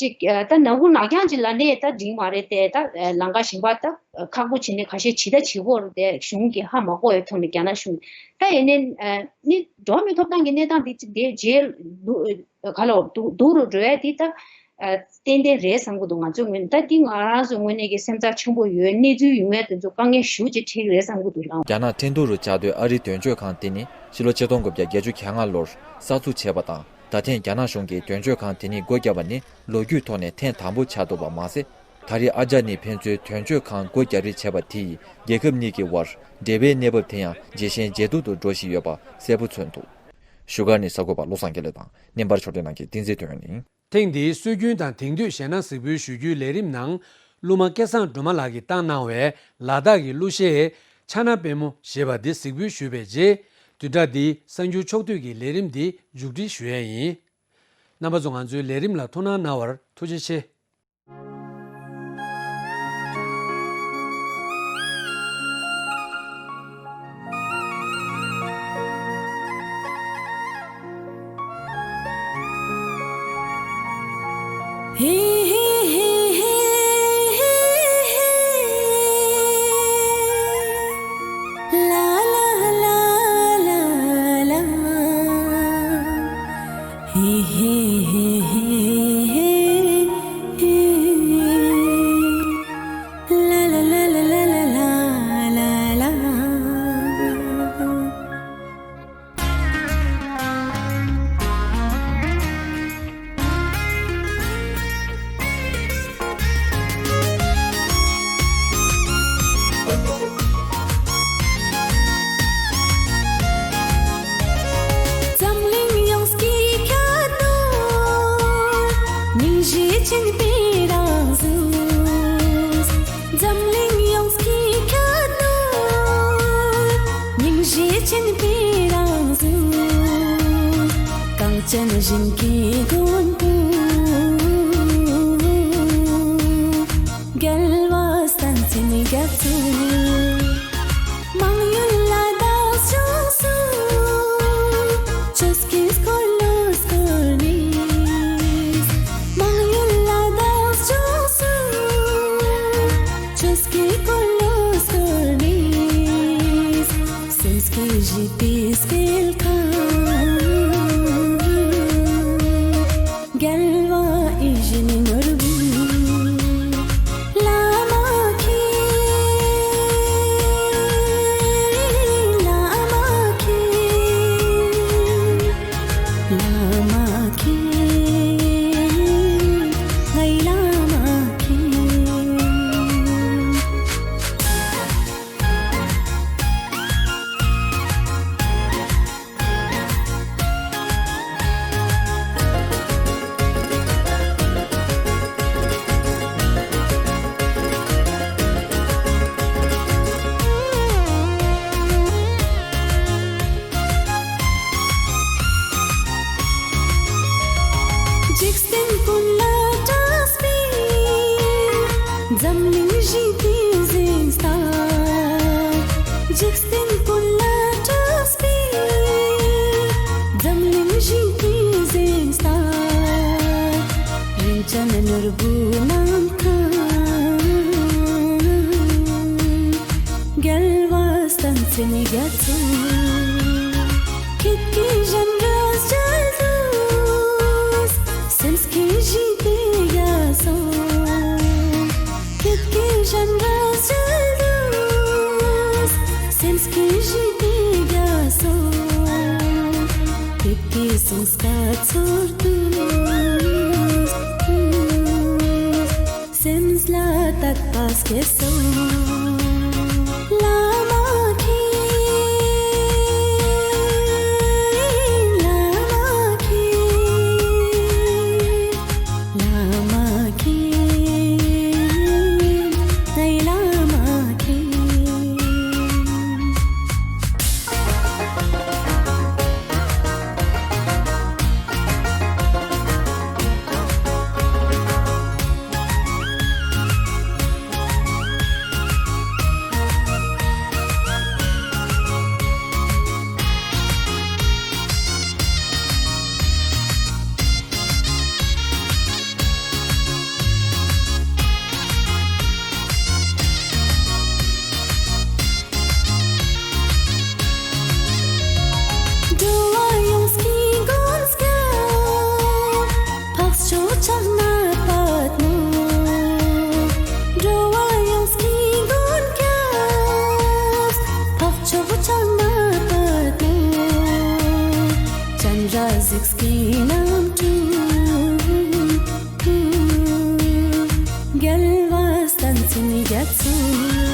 ཅིག་ཨ་ད་ནག་ཁུང་ནག་རྐྱང་ཅིག་ལབ་ནས་ད་འགྲིག་མ་རེད་དེ། ད་ཨ་ལམ་ཁ་གཞན་པ་ད་ཁག་པོ་བྱས་ནས་ཁ་ཤས་ཇི་ལྟ་བྱེད་ཀྱི་ཡོད་རེད་དེ། གཞུང་གིས་ཧ་མ་གོ་བའི་ཐོག་ནས་རྒྱ་ནག་གཞུང་ད་ཡིན་ནའི་ཨ་ནི་འགྲོ་བ་མིའི་ཐོབ་ཐང་གི་གནས་སྟངས་དེ་ཅིག་དེ་རྗེས་ལུས་ག་ལ་སྡུག་སྡུག་རུ་འགྲོ་ཡ་དེ་ད་ཨ་ཏན་ཏན་རེད་བསམ་གྱི་འདུག། ང་ཚོའི་ངོས་ནས་ད་འདི་ང་རང་ཚོའི་ངོས་ནས་ཀྱི་སེམས་འཚབ་ཆེན་པོ་ཡོད། གནས་ཚུལ་ཡོད་མེད་དེ་ཚོ་དཀའ་ངལ་ཞེ་པོ་ཅིག་འཕྲད་ཀྱི་རེད་བསམ་གྱི་འདུག་ལགས། རྒྱ་ནག་ཁྲིན་ཏུའུ་རུ་བཅའ་སྡོད་ཨ་རིའི་དོན་གཅོད་ཁང་དེ་ནི་ཕྱི་ལོ་ཆིག་སྟོང་དགུ་བརྒྱ་བརྒྱད་ཅུ་གྱ་ལྔ་ལོར་གསར་འཛུགས་བྱས་པ་དང་། ད་ཐེངས་རྒྱ་ནག་གཞུང་གིས་དོན་གཅོད་ཁང་དེ་ཉིད་སྒོ་བརྒྱབ་པ་ནི་ལོ་རྒྱུས་ཐོག་ནས་ཐེངས་དང་པོ་ཆགས་འདུག་པ་མ་ཟད། ད་རེས་ཨ་ཅག་ནི་ཕན་ཚུན་དོན་གཅོད་ཁང་སྒོ་རྒྱག་རེས་བྱས་པ་དེ་ཡིས་རྒྱལ་ཁབ་གཉིས་ཀྱི་དབར་འབྲེལ་བའི་གནས་བབ་དེ་ཡང་ཇེ་ཞན་ཇེ་སྡུག་ཏུ་འགྲོ་བཞིན་ཡོད་པ་གསལ་པོ་མཚོན་འདུག། བཞུགས་སྒར་ནས་གསར་འགོད་པ་བློ་བཟང་དགེ་ལེགས་དང་། རྣམ་པར་ཕྱོགས་སྒྲིག་གནང་མཁན་བསྟན་འཛིན་དོན་གཉིས། ཐེངས་འདིའི་སྲོལ་རྒྱུན་དང་དེང་དུས་གཞས་སྣ་གཟིགས་འབུལ་ཞུ་རྒྱུའི་ལས་རིམ་ནང་། གླུ་མ་སྐལ་བཟང་སྒྲོལ་མ་ལགས་ཀྱིས་བཏང་གནང་བའི་ལ་དྭགས་ཀྱི་གླུ་གཞས་ཕྱག་ན་པད་མོ་ཞེས་པ་འདི་གཟིགས་འབུལ་ཞུས་པའི་རྗེས། བདུན་ཕྲག་འདིའི་གསར་འགྱུར་ཕྱོགས་བསྡུས་ཀྱི་ལས་རིམ་འདི་མཇུག་སྒྲིལ་ཞུ་ཡས་ཡིན། རྣམ་པ་ཚོ་ང་ཚོའི་ལས་རིམ་ལ་ཐུགས་སྣང་གནང་བར་ཐུགས་རྗེ་ཆེ། འཛམ་གླིང་ཡོངས་ཀྱི་ཁྱད་ནོར་སྙིང་རྗེ་ཅན་པའི་རང་གཟུགས། འཛམ་གླིང་ཡོངས་ཀྱི་ཁྱད་ནོར་སྙིང་རྗེ་ཅན་པའི་རང་གཟུགས། གངས་ཅན་ཞིང་གི་མགོན་པོ། རྒྱལ་བ་བསྟན་འཛིན་རྒྱ་མཚོ། མང་ཡུལ་ལ་བདག་སྐྱོང་སུ། ཆོས་ཀྱི་འཁོར་ལོ་བསྐོར་ནས། མང་ཡུལ་ལ་བདག་སྐྱོང་སུ། ཆོས་ཀྱི་འཁོར་ལོ་བསྐོར་ནས། འཇིག་རྟེན་ཀུན་ལ་གྲགས་པའི་འཛམ་གླིང་ཞི་བདེའི་གཟེངས་རྟགས། འཇིག་རྟེན་ཀུན་ལ་གྲགས་པའི་འཛམ་གླིང་ཞི་བདེའི་གཟེངས་རྟགས། རིན་ཅན་ནོར་བུ་རྣམས་ཁང་། རྒྱལ་བ་བསྟན་འཛིན་རྒྱ་མཚོ། ཁྱེད་ཀྱི་སྤྱན་རས་གཟིགས་དུས། སེམས་ཀྱི་ཞི་བདེ་རྒྱ་མཚོ། ཁྱེད་ཀྱི་སྤྱན་རས་གཟིགས་དུས། སེམས་ཀྱི་ཞི་བདེ་རྒྱ་མཚོ། ཁྱེད་ཀྱི་གཟེངས་རྟགས་ཚོར་དུས། སེམས་ལ་དད་པ་སྐྱེ་སོང་། བླ་མ་མཁྱེན། བླ་མ་མཁྱེན། བླ་མ་མཁྱེན། ཨེ་བླ་མ་མཁྱེན། འགྲོ་བ་ཡོངས་ཀྱི་མགོན་སྐྱབས། འཕགས་མཆོག་ཕྱག་ན་པདྨོ། འགྲོ་བ་ཡོངས་ཀྱི་མགོན་སྐྱབས། འཕགས་མཆོག་ཕྱག་ན་པདྨོ། སྤྱན་རས་གཟིགས་ཀྱི་རྣམ་སྤྲུལ། རྒྱལ་བ་བསྟན་འཛིན་རྒྱ་མཚོ།